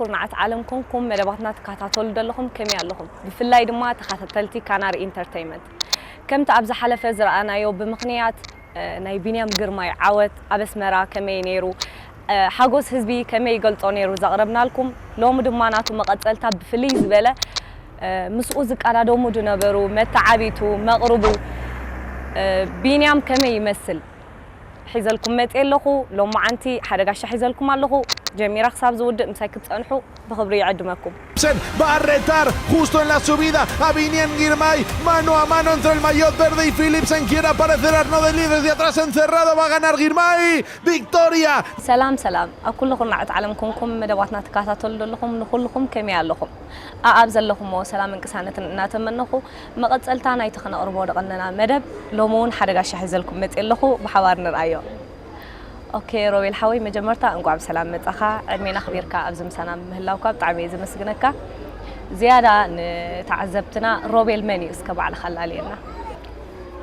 ኩርናዓት ዓለም ኮንኩም መደባትና ትከታተሉ ዘለኹም ከመይ ኣለኹም? ብፍላይ ድማ ተኸታተልቲ ካናሪ ኢንተርተይመንት። ከምቲ ኣብ ዝሓለፈ ዝረኣናዮ ብምኽንያት፣ እ፣ ናይ ቢንያም ግርማይ ዓወት ኣብ ኣስመራ ከመይ ነይሩ? እ፣ ሓጎስ ህዝቢ ከመይ ይገልጾ ነይሩ ዘቕረብናልኩም። ሎሚ ድማ ናቱ መቐጸልታ ብፍልይ ዝበለ፣ እ፣ ምስኡ ዝቀዳደሙ ዝነበሩ መተዓቢቱ፣ መቕርቡ፣ እ፣ ቢንያም ከመይ ይመስል? ሒዘልኩም መጽየ ኣለኹ። ሎማዓንቲ ሓደ ጋሻ ሒዘልኩም ኣለኹ። ጀሚራ ክሳብ ዝውድእ ምሳይ ክትጸንሑ ብኽብሪ ይዕድመኩም። Va a retar justo en la subida a Biniam Girmay, mano a mano entre el maillot verde y Philipsen. Quiere aparecer Arnaud Delí desde atrás encerrado. Va a ganar Girmay. Victoria. ሰላም ሰላም፣ ኣብ ኩሉ ኩርናዓት ዓለም ኮንኩም መደባትና ትከታተሉ ዘለኹም ንኹልኹም ከመይ ኣለኹም? ኣኣብ ዘለኹሞ ሰላምን ቅሳነትን እናተመነኹ፣ መቐጸልታ ናይቲ ክነቕርቦ ዝቐነና መደብ ሎሚ እውን ሓደ ጋሻ ሒዘልኩም መጽየ ኣለኹ። ብሓባር ንርኣዮ። ኦኬ ሮቤል ሓወይ፣ መጀመርታ እንቋዕ ብሰላም መጻኻ። ዕድሜና ኣኽቢርካ ኣብዚ ምሳና ምህላውካ ብጣዕሚ እየ ዘመስግነካ። ዝያዳ ንተዓዘብትና ሮቤል መን እዩ እስከ ባዕልኻ ኣላልየና።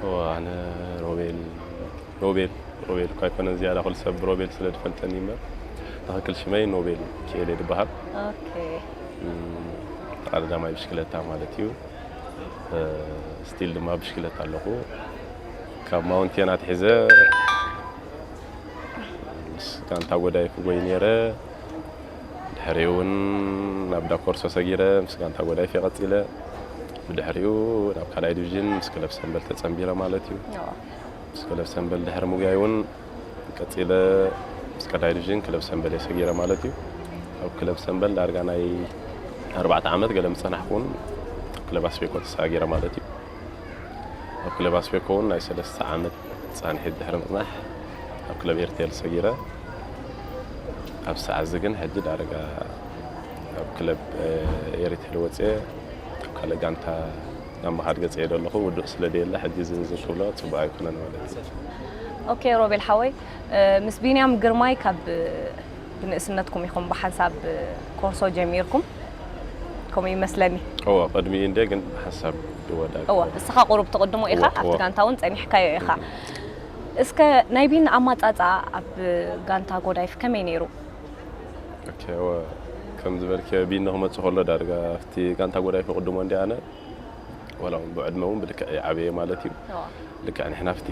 እወ፣ ኣነ ሮቤል ሮቤል ሮቤል እኳ ኣይኮነን፣ ዝያዳ ኩሉ ሰብ ሮቤል ስለ ዝፈልጠኒ እምበር፣ ትኽክል ሽመይ ኖቤል ኪኤሌ ዝበሃል። ኦኬ። እም፣ ተቐዳዳማይ ብሽክለታ ማለት እዩ። እ፣ ስቲል ድማ ብሽክለታ ኣለኹ። ካብ ማውንቴን ኣትሒዘ ምስ ጋንታ ጎዳይፍ ጎይ ነይረ። ድሕሪኡ እውን ናብ ዳኮርሶ ሰጊረ ምስ ጋንታ ጎዳይፍ እየ ቀጺለ። ብድሕሪኡ ናብ ካልኣይ ዲቪዥን ምስ ክለብ ሰምበል ተጸንቢረ ማለት እዩ። ኦ። ምስ ክለብ ሰምበል ድሕሪ ምጉያይ እውን ቀጺለ ምስ ካልኣይ ዲቪዥን ክለብ ሰምበል እየ ሰጊረ ማለት እዩ። ኣብ ክለብ ሰምበል ዳርጋ ናይ ኣርባዕተ ዓመት ገለ ምጸናሕኩ እውን ክለብ ኣስቤኮ ተሳጊረ ማለት እዩ። ኣብ ክለብ ኣስቤኮ እውን ናይ ሰለስተ ዓመት ጻንሒት ድሕሪ ምጽናሕ ኣብ ክለብ ኤርቴል ሰጊረ። ኣብ ሰዓት እዚ ግን ሕጂ ዳርጋ ኣብ ክለብ፣ እ፣ ኤሪቴል ወፅየ ኣብ ካልእ ጋንታ ናብ ምኻድ ገፀ እየ ዘለኹ። ውዱእ ስለ ደየለ ሕጂ እዚ እዚ ክብሎ ፅቡቅ ኣይኮነን ማለት እዩ። ኦኬ ሮቤል ሓወይ፣ እ፣ ምስ ቢንያም ግርማይ ካብ ብንእስነትኩም ኢኹም ብሓንሳብ ኮርሶ ጀሚርኩም ከምኡ ይመስለኒ። እወ፣ ቅድሚኡ እንደ ግን ብሓንሳብ ድወዳግ እወ፣ እስኻ ቁሩብ ትቕድሞ ኢኻ፣ እወ፣ ኣብቲ እወ። ጋንታ እውን ጸኒሕካዮ ኢኻ። እስከ ናይ ቢን ኣማጻጻ ኣብ ጋንታ ጎዳይፍ ከመይ ነይሩ? ኦኬ፣ እወ፣ ከም ዝበልክዮ ቢኒ ክመጽእ ከሎ ዳርጋ ኣብቲ ጋንታ ጎዳይፍ ይቕድሞ እንዲ ኣነ፣ ዋላ እውን ብዕድመ እውን ብልክዕ ይዓበየ ማለት እዩ። እወ። ልክዕ ንሕና ኣብቲ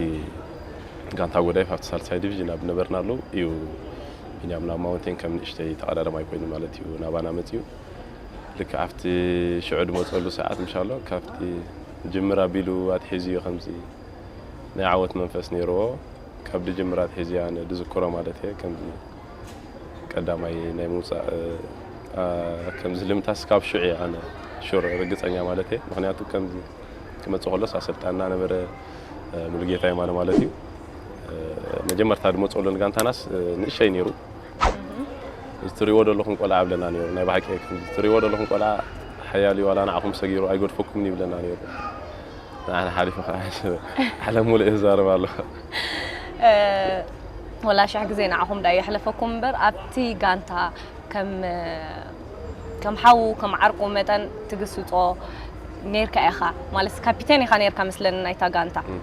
ጋንታ ጎዳይፍ ኣብቲ ሳልሳይ ዲቪዥን ኣብ ነበርናሉ እዩ ቢንያም ናብ ማውንቴን ከም ንእሽተይ ተቐዳዳማይ ኮይኑ ማለት እዩ ናባና መጽዩ። ልክዕ ኣብቲ ሽዑ ድመጸሉ ሰዓት ምሻሎ ካብቲ ጅምር ኣቢሉ ኣትሒዙ እዩ ከምዚ ናይ ዓወት መንፈስ ነይርዎ። ካብ ድጅምር ኣትሒዙ ኣነ ድዝክሮ ማለት እየ ከምዚ ቀዳማይ ናይ ምውፃእ፣ እ፣ ከምዚ ልምታስ ካብ ሽዑ እየ ኣነ ሹር ርግፀኛ ማለት እየ። ምክንያቱ ከምዚ ክመፅእ ከሎስ ኣሰልጣንና ነበረ፣ እ፣ ሙሉጌታ የማነ ማለት እዩ። እ፣ መጀመርታ ድመፅኦሉ ንጋንታናስ፣ እ፣ ንእሸይ ነይሩ። እዚ ትሪእዎ ዘለኹም ቆልዓ ኣብለና ነይሩ። ናይ ብሓቂ ከምዚ ትሪእዎ ዘለኹም ቆልዓ ሓያል እዩ፣ ዋላ ንዓኹም ሰጊሩ ኣይገድፈኩምን ይብለና ነይሩ። ንዓና ሓሊፉ ከዓ ዓለም ሙሉእ ይዛረብ ኣሎ። እ፣ ወላ ሽሕ ግዜ ንዓኹም ዳ የሕለፈኩም እምበር ኣብቲ ጋንታ ከም፣ ከም ሓዉ፣ ከም ዓርቁ መጠን ትግስጾ ኔርካ ኢኻ። ማለት ካፒቴን ኢኻ ኔርካ መስለኒ ናይታ ጋንታ። እም፣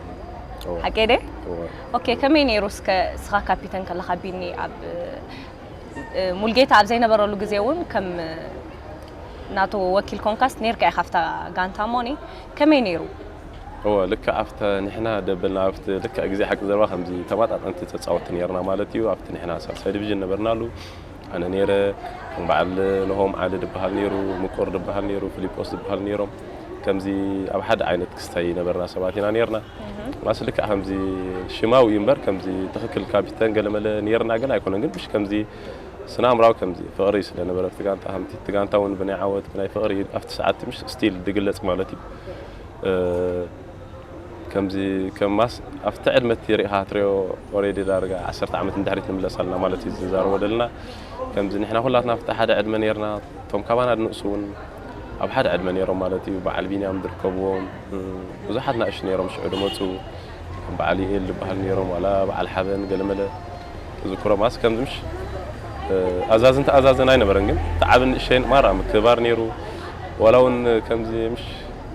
እወ። ሓቂ ደ? እወ። ኦኬ፣ ከመይ ነይሩ እስከ እስኻ ካፒቴን ከለኻ ቢኒ ኣብ፣ እ፣ ሙልጌታ ኣብ ዘይነበረሉ ግዜ እውን ከም ናቱ ወኪል ኮንካስ ኔርካ ኢኻ ኣብታ ጋንታ እሞኒ ከመይ ነይሩ? እወ፣ ልክዕ ኣብተ ንሕና ደበልና ኣብቲ ልክዕ ግዜ ሓቂ ዘረባ ከምዚ ተመጣጠንቲ ተጻወትቲ ነይርና ማለት እዩ። ኣብቲ ንሕና ሳልሳይ ዲቪዥን ነበርናሉ። ኣነ ነይረ፣ ከም በዓል ነሆም ዓሊ ድበሃል ነይሩ፣ ምቁር ድበሃል ነይሩ፣ ፊሊጶስ ዝበሃል ነይሮም። ከምዚ ኣብ ሓደ ዓይነት ክስታይ ነበርና ሰባት ኢና ነይርና። ማስ ልክዕ ከምዚ ሽማዊ እዩ እምበር ከምዚ ትኽክል ካፒተን ገለመለ ነይርና ግን ኣይኮነን። ግን ምሽ ከምዚ ስነ ኣእምራዊ ከምዚ ፍቕሪ ስለ ነበረ ኣብቲ ጋንታ፣ ከምቲ እቲ ጋንታ እውን ብናይ ዓወት ብናይ ፍቕሪ ኣብቲ ሰዓት ምሽ ስቲል ድግለጽ ማለት እዩ። እ፣ ከምዚ ከም ማስ ኣብቲ ዕድመ እቲ ሪኢኻ ትሪኦ ኦሬዲ ዳርጋ ዓሰርተ ዓመት ንድሕሪት ንምለስ ኣለና ማለት እዩ ዝዛረቦ ደለና። ከምዚ ንሕና ኩላትና ኣብቲ ሓደ ዕድመ ነይርና፣ እቶም ካባና ድንእሱ እውን ኣብ ሓደ ዕድመ ነይሮም ማለት እዩ። በዓል ቢንያም ዝርከብዎም፣ እ፣ ብዙሓት ናእሽቱ ነይሮም ሽዑ ድመፁ። ከም በዓል ዩኤል ዝበሃል ነይሮም፣ ዋላ በዓል ሓበን ገለመለ ዝክሮ ማስ ከምዚ ምሽ፣ እ፣ ኣዛዝን ተኣዛዝን ኣይነበረን፣ ግን እቲ ዓብን ንእሸይን ማራ ምክብባር ነይሩ። ዋላ እውን ከምዚ ምሽ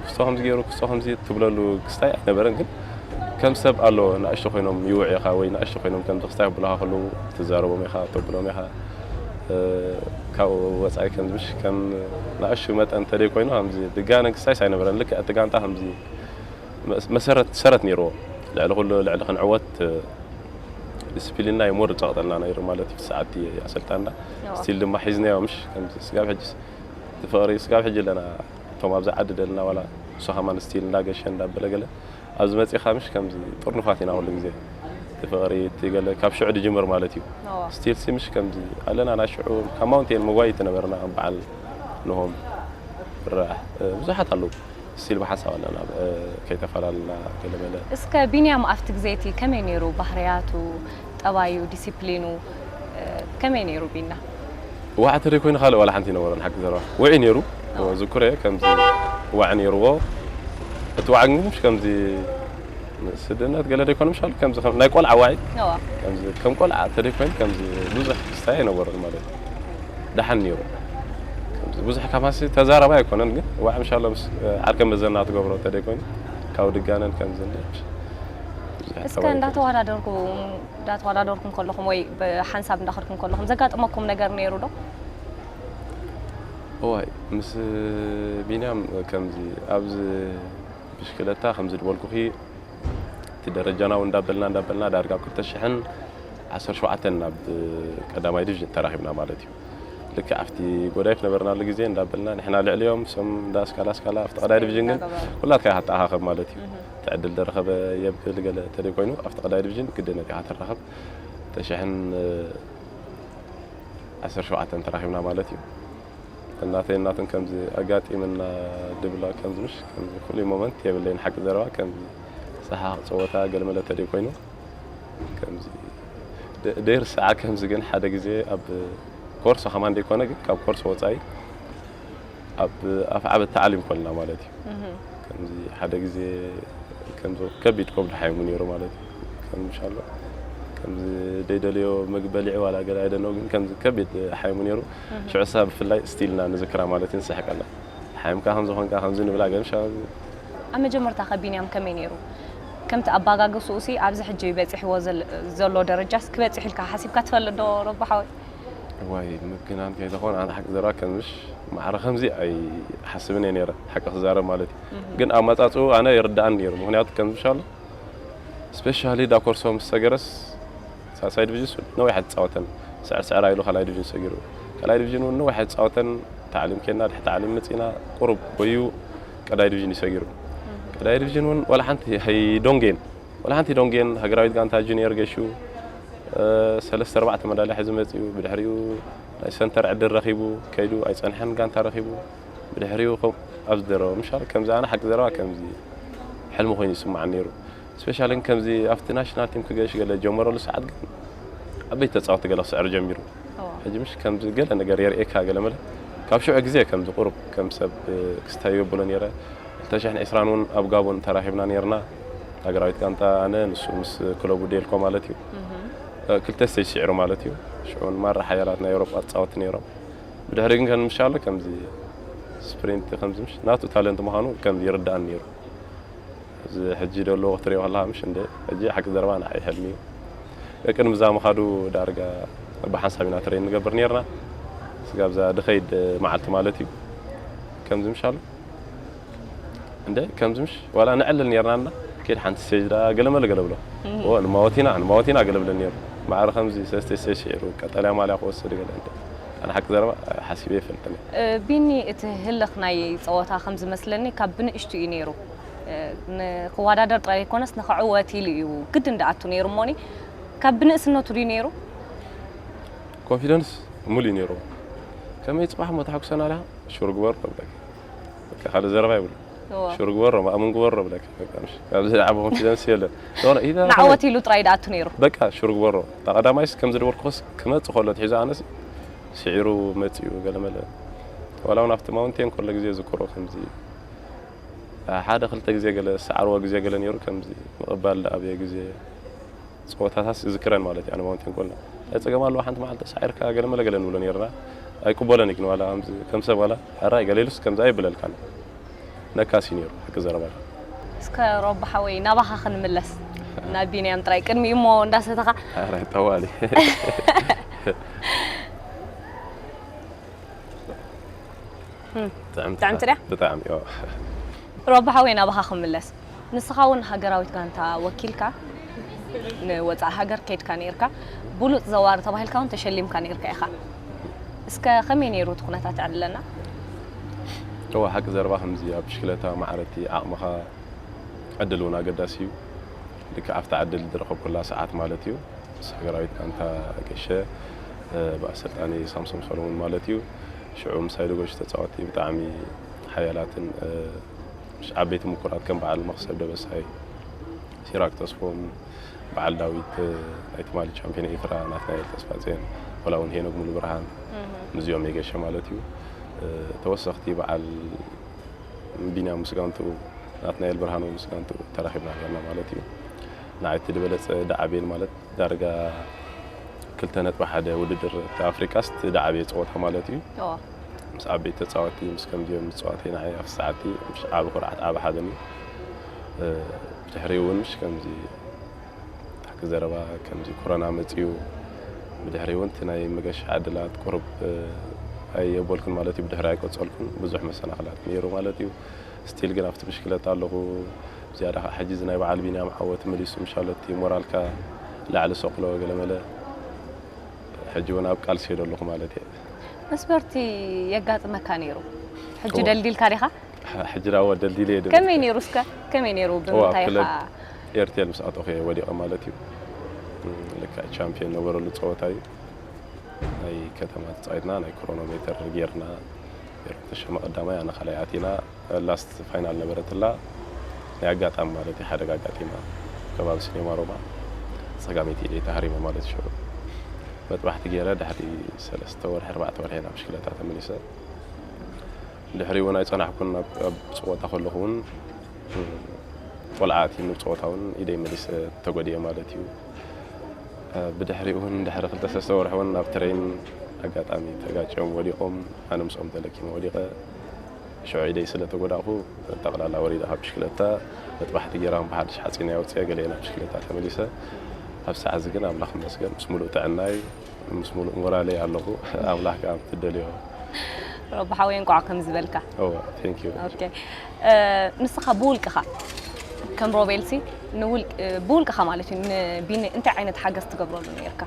ክስቶ ከምዚ ገይሩ ክስቶ ከምዚ ትብለሉ ክስታይ ኣይነበረን፣ ግን ከም ሰብ ኣሎ ናእሽቶ ኮይኖም ይውዕኻ ወይ ናእሽቶ ኮይኖም ከምዚ ክስታይ ክብሉኻ ከለዉ ትዛረቦም ኢኻ፣ ተብሎም ኢኻ። እ፣ ካብኡ ወጻኢ ከምዚ ምሽ ከም ንኣሽቱ መጠን እንተደይ ኮይኑ ከምዚ ድጋነ ክሳይስ ኣይነበረን። ልክዕ እቲ ጋንታ ከምዚ መስ-፣ መሰረት፣ ሰረት ነይርዎ። ልዕሊ ኩሉ፣ ልዕሊ ክንዕወት፣ እ፣ ዲስፕሊንና ይሞር ጸቕጠልና ነይሩ ማለት እዩ። ሰዓት ኣሰልጣንና እዋ። ስቲል ድማ ሒዝናዮ ምሽ ከምዚ ስጋብ ሕጂ እቲ ፍቕሪ ስጋብ ሕጂ ኣለና። እቶም ኣብዚ ዓዲ ደልና ዋላ ንሱ ከማን ስቲል እንዳገሸ እንዳበለ ገለ ኣብዚ መጺኻ ምሽ ከምዚ ጥርኑፋት ኢና ኩሉ ግዜ። እቲ ፍቕሪ እቲ ገለ ካብ ሽዑ ድጅምር ማለት እዩ። እዋ። ስቲል ሲ ምሽ ከምዚ ኣለና ናይ ሽዑ ካብ ማውንቴን ምጓይ እቲ ነበርና ከም በዓል ንሆም ብራሕ፣ እ፣ ብዙሓት ኣለዉ። ስቲል ብሓሳብ ኣለና፣ እ፣ ከይተፈላለና ገለ መለ። እስከ ቢንያም ኣብቲ ግዜ እቲ ከመይ ነይሩ? ባህርያቱ፣ ጠባዩ፣ ዲሲፕሊኑ፣ እ፣ ከመይ ነይሩ ቢና? ዋዕ ተደይ ኮይኑ ካልእ ዋላ ሓንቲ ይነበሮን ሓቂ ዘረባ። ውዒ ነይሩ። ኣዎ። ዝኩረ ከምዚ ዋዕ ነይርዎ። እቲ ዋዕ ግን ምሽ ከምዚ ስድነት ገለ ደይኮነ ምሽ ኣሉ ከምዚ ከም ናይ ቆልዓ ዋዒ። ኣዎ። ከምዚ ከም ቆልዓ ተደይ ኮይኑ ከምዚ ብዙሕ ክስታይ ኣይነበሮን ማለት እዩ። ደሓን ነይሩ። ከምዚ ብዙሕ ካማሲ ተዛራባይ ኣይኮነን ግን ዋዕ ምሽ ኣሎ ምስ ዓርከ መዘና ትገብሮ ተደይ ኮይኑ ካብ ድጋነን ከምዚ እንደ ብዙሕ እስከ ተባይ ኣይኮነን። እንዳተወዳደርኩ-፣ እንዳተወዳደርኩም ከለኹም ወይ ብሓንሳብ እንዳኸድኩም ከለኹም ዘጋጥመኩም ነገር ነይሩ ዶ? እዋይ፣ ምስ ቢንያም ከምዚ ኣብዚ ብሽክለታ ከምዚ ድበልኩኺ እቲ ደረጃና እውን እንዳበልና፣ እንዳበልና ዳርጋ ኣብ ክልተ ሽሕን ዓሰርተ ሸውዓተን ናብ ቀዳማይ ዲቪዥን ተራኺብና ማለት እዩ። ልክዕ ኣብቲ ጎዳይፍ ነበርናሉ ግዜ እንዳበልና ንሕና ልዕሊኦም፣ እሶም እንዳ ኣስካላ፣ ኣስካላ ኣብቲ ቀዳማይ ዲቪዥን ግን እንዳገበሩ። ኩላትካ ኢኻ ትኣኻኸብ ማለት እዩ። እህ። እቲ ዕድል ደረኸበ የብል ገለ ተደይ ኮይኑ ኣብቲ ቀዳማይ ዲቪዥን ግድነት ኢኻ ትራኸብ። ተሽሕን ዓሰርተ ሸውዓተን ተራኺብና ማለት እዩ። እናተይ እናትን ከምዚ ኣጋጢምና ድብላ ከምዚ ምሽ ከምዚ ፍሉይ ሞመንት የብለይን ሓቂ ዘረባ ከምዚ ሰሓቕ ጸወታ ገልመለ ተደይ ኮይኑ ከምዚ ደ-፣ ደይርስዓ ከምዚ ግን ሓደ ግዜ ኣብ ኮርሶ ከማን ደይኮነ ግን ካብ ኮርሶ ወጻኢ ኣብ ኣፍዓበት ተዓሊም ኮልና ማለት እዩ። እህ። ከምዚ ሓደ ግዜ ከምዚ ከቢድ ከብዱ ሓይሙ ነይሩ ማለት እዩ። ከም ምሻሎ ከምዚ ደይደልዮ ምግቢ በሊዑ ዋላ ገለ ኣይደነው ግን ከምዚ ከቢድ ሓይሙ ነይሩ። እህ። ሽዑ እሳ ብፍላይ ስቲልና ንዝክራ ማለት እዩ፣ ንስሕቀላ። ሓይምካ ከም ዝኾንካ ከምዚ ንብላ ገምሻ ኣብ መጀመርታ ከ ቢንያም ከመይ ነይሩ? ከምቲ ኣባጋግስኡሲ ኣብዚ ሕጂ በጺሕዎ ዘል-፣ ዘሎ ደረጃስ ክበጽሕ ኢልካ ሓሲብካ ትፈልጥ ዶ ረቡ ሓወይ? ዋይ ምግናን ከይተኾን ኣነ ሓቂ ዘረባ ከምሽ ማዕረ ከምዚ ኣይሓስብን እየ ነይረ ሓቂ ክዛረብ ማለት እዩ። እህ። ግን ኣመጻጽኡ ኣነ ይርዳእን ነይሩ። ምኽንያቱ ከምዚ ሻሎ ስፔሻሊ ዳኮርሶ ምስ ሰገረስ ሳልሳይ ዲቪዥን ሱ-፣ ነዊሕ ኣይተጻወተን። ስዕር ስዕር ኢሉ ካልኣይ ዲቪዥን ሰጊሩ። ካልኣይ ዲቪዥን እውን ነዊሕ ኣይተጻወተን። ታዕሊም ኬና ድሕሪ ታዕሊም መጺና ቁሩብ ወዩ ቀዳይ ዲቪዥን ይሰጊሩ። ቀዳይ ዲቪዥን እውን ዋላ ሓንቲ ሃይ ዶንጌን፣ ዋላ ሓንቲ ዶንጌን ሃገራዊት ጋንታ ጁኒየር ገሹ፣ እ፣ ሰለስተ ኣርባዕተ መዳልያ ሒዙ መጺኡ። ብድሕሪኡ ናይ ሰንተር ዕድል ረኺቡ ከይዱ ኣይጸንሐን ጋንታ ረኺቡ። ብድሕሪኡ ከም ኣብዚ ደረባ ምሻል ከምዚ ኣነ ሓቂ ዘረባ ከምዚ ሕልሚ ኮይኑ ይስማዓኒ ነይሩ። ስፔሻሊ ግን ከምዚ ኣብቲ ናሽናል ቲም ክገሽ ገለ ጀመረሉ ሰዓት ግን ዓበይቲ ተጻወቲ ገለ ክስዕር ጀሚሩ። እዎ። ሕጂ ምሽ ከምዚ ገለ ነገር የርእየካ ገለ መለ ካብ ሽዑ ግዜ ከምዚ ቁሩብ ከም ሰብ ክስታይ የብሎ ነይረ። ክልተ ሽሕን ዕስራን እውን ኣብ ጋቦን ተራኺብና ነይርና። ሃገራዊት ጋንታ ኣነ ንሱ ምስ ክለቡ ዴልኮ ማለት እዩ። እህ። ክልተ ስቴጅ ስዒሩ ማለት እዩ። ሽዑ እውን ማራ ሓያላት ናይ ኤውሮጳ ተጻወቲ ነይሮም። ብድሕሪ ግን ከም ምሻሎ ከምዚ ስፕሪንት ከምዚ ምሽ ናቱ ታለንት ምዃኑ ከምዚ ይርዳእኒ ነይሩ። እዚ ሕጂ ደሎ ክትሪኦ ከለኻ ምሽ እንደ ሕጂ ሓቂ ዘረባ ንዓይ ሕልሚ እዩ። ቅድሚ እዛ ምኻዱ ዳርጋ ብሓንሳብ ኢና ትሬን ንገብር ነይርና። ስጋብ እዛ ድኸይድ መዓልቲ ማለት እዩ። ከምዚ ምሻሎ እንደ ከምዚ ምሽ ዋላ ንዕልል ነይርና እና ኬድ ሓንቲ ስቴጅ ደኣ ገለመለ ገለ ብሎ። እህ። ኦ፣ ንማወቲና፣ ንማወቲና ገለ ብለን ነይሩ። ማዕረ ከምዚ ሰለስተ ስቴጅ ስዒሩ ቀጠልያ ማልያ ክወስድ ገለ እንደ ኣነ ሓቂ ዘረባ ሓሲበ ይፈልጥን እየ። እ፣ ቢኒ፣ እቲ ህልኽ ናይ ጸወታ ከም ዝመስለኒ ካብ ብንእሽቱ እዩ ነይሩ። እ፣ ንክወዳደር ጥራይ ዘይኮነስ ንኽዕወት ኢሉ እዩ ግድን ደኣቱ ነይሩ እሞኒ፣ ካብ ብንእስነቱ ድዩ ነይሩ? ኮንፊደንስ ሙሉእ እዩ ነይሩ። ከመይ ጽባሕ እሞ ተሓጉሰና ዲኻ? ሹር ግበሮ ብለካ። በቃ ካልእ ዘረባ የብሉ። እዎ። ሹር ግበሮ፣ ማእምን ግበሮ ብለካ። በቃ ምሽ። ካብዚ ዝዓቢ ኮንፊደንስ የለን። ዶነ፣ ኢዛ ንዓወት ኢሉ ጥራይ ደኣቱ ነይሩ። በቃ ሹር ግበሮ። እታ ቀዳማይስ ከም ዝደወልኩኸስ ክመጽእ ከሎ ትሒዙ ኣነስ ስዒሩ መጺኡ ገለመለ። ዋላ እውን ኣብቲ ማውንቴን ከሎ ግዜ ዝክሮ ከምዚ ሓደ ክልተ ግዜ ገለ ዝሰዓርዎ ግዜ ገለ ነይሩ፣ ከምዚ ምቕባል ዝኣብየ ግዜ። ጸወታታት ዝዝክረን ማለት እዩ። ኣነ ማውንቴን ኮልና እንታይ ጸገም ኣለዎ? ሓንቲ መዓልቲ ሳዒርካ ገለ መለ ገለ ንብሎ ነይርና። ኣይቅበሎን እዩ ግን ዋላ ከምዚ ከም ሰብ ዋላ ሕራይ ገለ ኢሉስ ከምዚ ኣይብለልካን። ነካሲ ነይሩ ሓቂ ዘረባ። እስከ ሮቢ ሓወይ ናባኻ ክንምለስ። ናብ ቢንያም ጥራይ ቅድሚኡ እሞ እንዳሰተኻ። ሕራይ ጠዋሊ። ጥዕምቲ ጥዕምቲ ድያ? ብጣዕሚ እዮ። ሮቢ ሓወይ፣ ናባኻ ክምለስ። ንስኻ እውን ሃገራዊት ጋንታ ወኪልካ ንወፃኢ ሃገር ከይድካ ነይርካ፣ ብሉፅ ዘዋሪ ተባሂልካ እውን ተሸሊምካ ነይርካ ኢኻ። እስከ ከመይ ነይሩ እቲ ኩነታት ዕድለና? እወ፣ ሓቂ ዘረባ ከምዚ ኣብ ብሽክለታ ማዕረቲ ዓቕምኻ ዕድል እውን ኣገዳሲ እዩ። ልክዕ ኣብታ ዕድል ዝረኸብኩላ ሰዓት ማለት እዩ፣ ምስ ሃገራዊት ጋንታ ገሸ ብኣሰልጣኒ ሳምሶም ሰሎሞን ማለት እዩ። ሽዑ ምሳይ ዝገሹ ተፃወቲ ብጣዕሚ ሓያላትን፣ ምሽ ዓበይቲ ምኩራት ከም በዓል መኽሰብ ደበሳይ፣ ሲራክ ተስፎም፣ በዓል ዳዊት፣ ናይ ትማሊ ቻምፒዮን ኤርትራ ናትናኤል ተስፋጽዮን፣ ወላ እውን ሄኖክ ሙሉ ብርሃን፣ ምስዚኦም የገሸ ማለት እዩ። ተወሰኽቲ በዓል ቢንያም ምስጋንቱ፣ ናትናኤል ብርሃኑ ምስጋንቱ ተራኺብና ነርና ማለት እዩ። ንዓይ እቲ ዝበለጸ ደዓብየን ማለት ዳርጋ ክልተ ነጥቢ ሓደ ውድድር ኣፍሪቃስ እቲ ደዓብየ ጸወታ ማለት እዩ። እዎ። ምስ ዓበይቲ ተጻወቲ ምስ ከምዚኦም ምጽዋተይ ንዓይ ኣብቲ ሰዓቲ ምሽ ዓቢ ኩርዓት ዓቢ ሓበን እዩ። ብድሕሪኡ እውን ምሽ ከምዚ ሓቂ ዘረባ ከምዚ ኮሮና መጺኡ ብድሕሪኡ እውን እቲ ናይ መገሻ ዕድላት ቁሩብ ኣየበልኩን ማለት እዩ። ብድሕሪ ኣይቀጸልኩን ብዙሕ መሰናኽላት ነይሩ ማለት እዩ። ስቲል ግን ኣብቲ ብሽክለታ ኣለኹ። ዝያዳ ከዓ ሕጂ እዚ ናይ በዓል ቢንያም ዓወት መሊሱ ምሻሎ እቲ ሞራልካ ላዕሊ ሰቕሎ ገለመለ ሕጂ እውን ኣብ ቃልሲ እየ ዘለኹ ማለት እየ። መስበርቲ የጋጥመካ ነይሩ? ሕጂ እወ። ደልዲልካ ዲኻ? ሕጂ ዳወ ደልዲለ እየ ከመይ ነይሩ እስከ? ከመይ ነይሩ? ብምንታይ ኢኻ? ኤርቴል ምስ ኣተኹ እየ ወዲቐ ማለት እዩ። ልክዕ ቻምፒዮን ነበረሉ ፀወታ እዩ። ናይ ከተማ ተፃዊትና ናይ ክሮኖሜተር ጌርና ኤሮም ተሸመ ቀዳማይ ኣነ ካልኣይ ኣቲና ላስት ፋይናል ነበረትላ ናይ ኣጋጣሚ ማለት እዩ ሓደጋ ኣጋጢማ ከባቢ ሲኔማ ሮማ ፀጋመይቲ ኢደይ ተሃሪመ ማለት ሽዑ መጥባሕቲ ገይረ ድሕሪ ሰለስተ ወርሒ ኣርባዕተ ወርሒ ናብ ብሽክለታ ተመሊሰ ድሕሪ እውን ኣይፀናሕኩን ኣብ ፀወታ ከለኹ እውን ቆልዓ ኣትዩኒ ፀወታ እውን ኢደይ መሊሰ ተጎዲኤ ማለት እዩ። ብድሕሪኡ እውን ድሕሪ ክልተ ሰለስተ ወርሒ እውን ናብ ትሬን ኣጋጣሚ ተጋጭዮም ወዲቖም ኣነ ምስኦም ተለኪመ ወዲቐ ሽዑ ኢደይ ስለ ተጎዳእኩ ጠቕላላ ወሪደ ካብ ብሽክለታ መጥባሕቲ ጌራ ብሓድሽ ሓፂን ኣውፅአ ገለ ናብ ብሽክለታ ተመሊሰ ኣብዚ ሰዓት እዚ ግን ኣምላኽ ይመስገን ምስ ሙሉእ ጥዕናይ ምስ ሙሉእ ሞራለይ ኣለኹ ኣምላኽ ከዓ ትደልዮ ረቢ ሓወይ እንቋዕ ከም ዝበልካ እወ thank you ኦኬ ንስኻ ብውልቅኻ ከም ሮቤልሲ ብውልቅኻ ማለት እዩ ንቢኒ እንታይ ዓይነት ሓገዝ ትገብረሉ ነርካ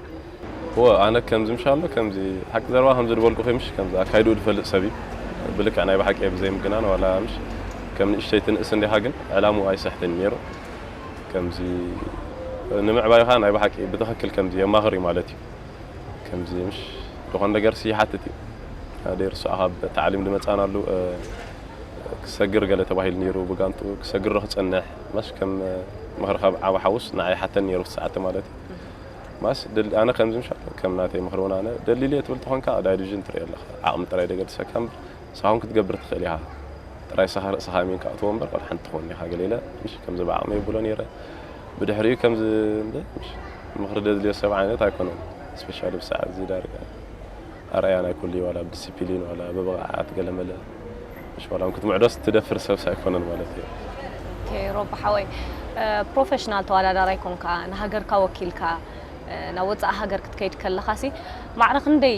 እወ ኣነ ከምዚ ምሻሎ ከምዚ ሓቂ ዘረባ ከምዚ ዝበልኩ ምሽ ከምዚ ኣካይድኡ ዝፈልጥ ሰብ እዩ ብልክዕ ናይ ብሓቂ ብዘይምግናን ዋላ ምሽ ከም ንእሽተይ ትንእስ እንዲኻ ግን ዕላምኡ ኣይስሕትን ነይሩ ከምዚ ንምዕባይኻ ናይ ብሓቂ ብትኽክል ከምዚ የማኽር እዩ ማለት እዩ ከምዚ ምሽ ዝኾነ ነገርሲ ይሓትት እዩ ኣደይ ርስዖ ካብ ታዕሊም ዝመፃና ኣሉ ክሰግር ገለ ተባሂሉ ነይሩ ብጋንጡ ክሰግር ዶ ክፀንሕ ማስ ከም ምኽሪ ካብ ዓብ ሓውስ ንዓይ ሓተን ነይሩ ሰዓተ ማለት እዩ ማስ ኣነ ከምዚ ምሻ ከም ናተይ ምኽሪ እውን ኣነ ደሊል እየ ትብል ተኾንካ ዳይቪዥን ትርኢ ኣለኻ ዓቕሚ ጥራይ ደገድሰካ እምበር ንስኻ እውን ክትገብር ትኽእል ኢኻ ጥራይ ንስኻ ርእስኻ ኣሚንካ እትዎ እምበር ቆልሓ ሓንቲ ትኸውን ኢኻ ገለ ኢለ ምሽ ከምዚ ብዓቕሚ የብሎ ነይረ ብድሕሪኡ ከምዚ ምኽሪ ደድልዮ ሰብ ዓይነት ኣይኮነን ስፔሻሊ ብሰዓት እዚ ዳርጋ ኣርኣያ ናይ ኩሉ ዋላ ብዲሲፕሊን ዋላ ብብቕዓት ገለመለ ምሽ ዋላ ክትምዕዶስ ትደፍር ሰብስ ኣይኮነን ማለት እዩ ኦኬ ሮቢ ሓወይ ፕሮፌሽናል ተወዳዳራይ ኮንካ ንሃገርካ ወኪልካ ናብ ወፃኢ ሃገር ክትከይድ ከለኻሲ ማዕረ ክንደይ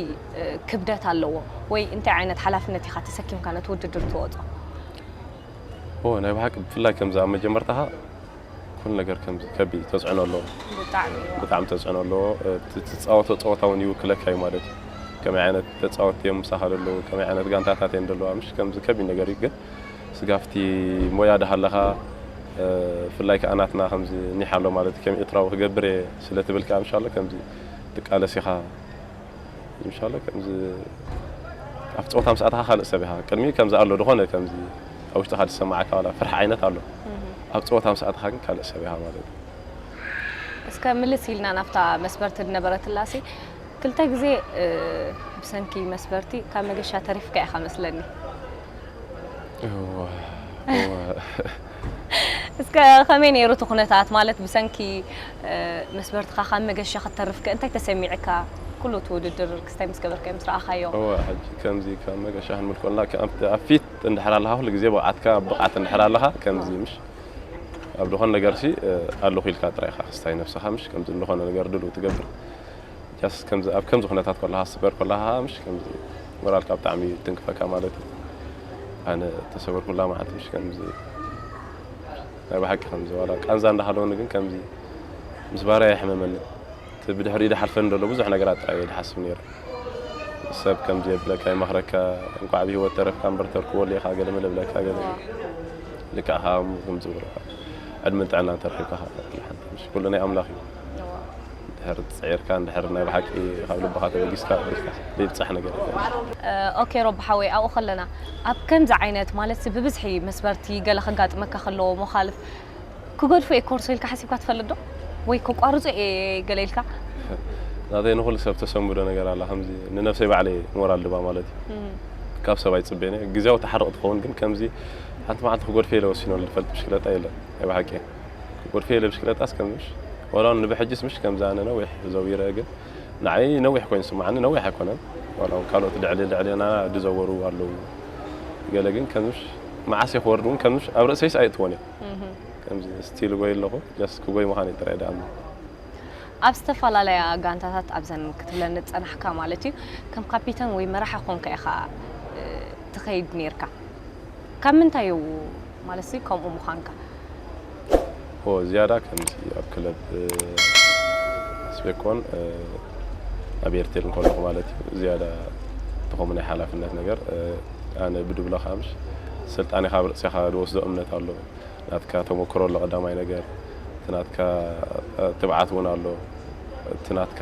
ክብደት ኣለዎ ወይ እንታይ ዓይነት ሓላፍነት ኢኻ ተሰኪምካ ነቲ ውድድር ትወፆ ኦ ናይ ብሓቂ ብፍላይ ከምዚ ኣብ መጀመርታኻ ኩሉ ነገር ከም ከቢድ ተፅዕኖ ኣለዎ ብጣዕሚ ብጣዕሚ ተፅዕኖ ኣለዎ ትፃወቶ ፀወታ እውን ይውክለካ እዩ ማለት እዩ ከመይ ዓይነት ተፃወትቲ እዮም ምሳኻ ዘለዉ ከመይ ዓይነት ጋንታታት እየን ዘለዋ ምሽ ከምዚ ከቢድ ነገር እዩ ግን ስጋፍቲ ሞያ ድሃለኻ ብፍላይ ከዓ ናትና ከምዚ ኒሕ ኣሎ ማለት ከም ኤርትራዊ ክገብር እየ ስለ ትብል ከዓ ምሻሎ ከምዚ ትቃለስ ኢኻ ምሻሎ ከምዚ ኣብ ፀወታ ምስ ኣተኻ ካልእ ሰብ ኢኻ ቅድሚ ከምዚ ኣሎ ዝኾነ ከምዚ ኣብ ውሽጥኻ ዝሰማዓካ ዋላ ፍርሒ ዓይነት ኣሎ ኣብ ፀወታ ምስ ኣተኻ ግን ካልእ ሰብ ኢኻ ማለት እዩ እስከ ምልስ ኢልና ናብታ መስበርቲ ዝነበረትላሲ ክልተ ግዜ ብሰንኪ መስበርቲ ካብ መገሻ ተሪፍካ ኢኻ መስለኒ እስከ ከመይ ነይሩ እቲ ኩነታት ማለት ብሰንኪ መስበርትኻ ካብ መገሻ ክትተርፍከ እንታይ ተሰሚዕካ ኩሉ እቲ ውድድር ክስታይ ምስ ገበርካዮ ምስ ረኣኻዮ እወ ሕጂ ከምዚ ካብ መገሻ ክንብል ከለና ኣብ ፊት እንድሕር ኣለኻ ኩሉ ግዜ ብቕዓትካ ብቕዓት እንድሕር ኣለኻ ከምዚ ምሽ ኣብ ዝኾነ ነገር ሲ ኣለኹ ኢልካ ጥራይ ኢኻ ክስታይ ነብስኻ ምሽ ከምዚ ዝኾነ ነገር ድልው ትገብር ጃስ ከምዚ ኣብ ከምዚ ኩነታት ከለኻ ስበር ከለኻ ምሽ ከምዚ ሞራልካ ብጣዕሚ እዩ ትንክፈካ ማለት እዩ ኣነ እተሰበርኩላ መዓልቲ ምሽ ከምዚ ናይ ብሓቂ ከምዚ ዋላ ቃንዛ እንዳሃለወኒ ግን ከምዚ ምስ ባርያ የሕመመኒ። እቲ ብድሕሪኡ ዝሓልፈኒ ዘሎ ብዙሕ ነገራት ጥራይ እየ ዝሓስብ ነይረ። ሰብ ከምዚ የብለካ፣ ይመኽረካ፣ እንኳዕ ብህይወት ተረፍካ እምበር ተርክቦ ኣሊኻ ገለ መለ ብለካ ገለ። ልክዕ ካብ ከምዚ ዝብለካ ዕድመን ጥዕናን ተረኺብካ ከኣ ሓንቲ ምሽ ኩሉ ናይ ኣምላኽ እዩ። ድሕር ጽዒርካ እንድሕር ናይ ብሓቂ ካብ ልብኻ ተበጊስካ ኢልካ ዘይብጻሕ ነገር የለን። ኦኬ ሮብ ሓወይ ኣብኡ ከለና ኣብ ከምዚ ዓይነት ማለት ብብዝሒ መስበርቲ ገለ ከጋጥመካ ከለዎ መኻልፍ ክገድፎ እየ ኮርሶ ኢልካ ሓሲብካ ትፈልጥ ዶ? ወይ ከቋርጾ እየ ገለ ኢልካ? ናተይ ንኹሉ ሰብ ተሰንብዶ ነገር ኣላ ከምዚ ንነብሰይ ባዕለይ ሞራል ድባ ማለት እዩ። ካብ ሰብ ኣይጽበየን እየ። ግዜያዊ ተሓርቕ ትኸውን ግን ከምዚ ሓንቲ መዓልቲ ክጎድፈ ኢለ ወሲኖ ዝፈልጥ ብሽክለጣ የለን። ናይ ብሓቂ ክጎድፈ ኢለ ብሽክለጣስ ከምዚ ምሽ ወላ እውን ንብሕጅስ ምሽ ከምዚ ኣነ ነዊሕ ዘዊረ ግን ንዓይ ነዊሕ ኮይኑ ስማዓኒ ነዊሕ ኣይኮነን። ዋላ እውን ካልኦት ልዕሊ ልዕልና ድዘወሩ ኣለዉ። ገለ ግን ከምሽ መዓስ ክወርድ እውን ከምሽ ኣብ ርእሰይስ ኣይእትዎን እየ። ከምዚ ስቲል ጎይ ኣለኹ ጀስት ክጎይ ምዃን ጥራይ ደኣ ኣብ ዝተፈላለያ ጋንታታት ኣብዘን ክትብለኒ ዝጸናሕካ ማለት እዩ ከም ካፒተን ወይ መራሒ ኮንካ ኢኻ ትኸይድ ነርካ። ካብ ምንታይ እዩ ማለት ከምኡ ምዃንካ? ዝያዳ ከምዚ ኣብ ክለብ ስቤኮን ኣብ ኤርቴል እንከለኹ ማለት እዩ ዝያዳ ተኸሙ ናይ ሓላፍነት ነገር ኣነ ብድብለኻ ምሽ ስልጣኔ ካብ ርእስኻ ዝወስዶ እምነት ኣሎ። ናትካ ተመክሮ ኣሎ ቀዳማይ ነገር፣ እቲ ናትካ ትብዓት እውን ኣሎ፣ እቲ ናትካ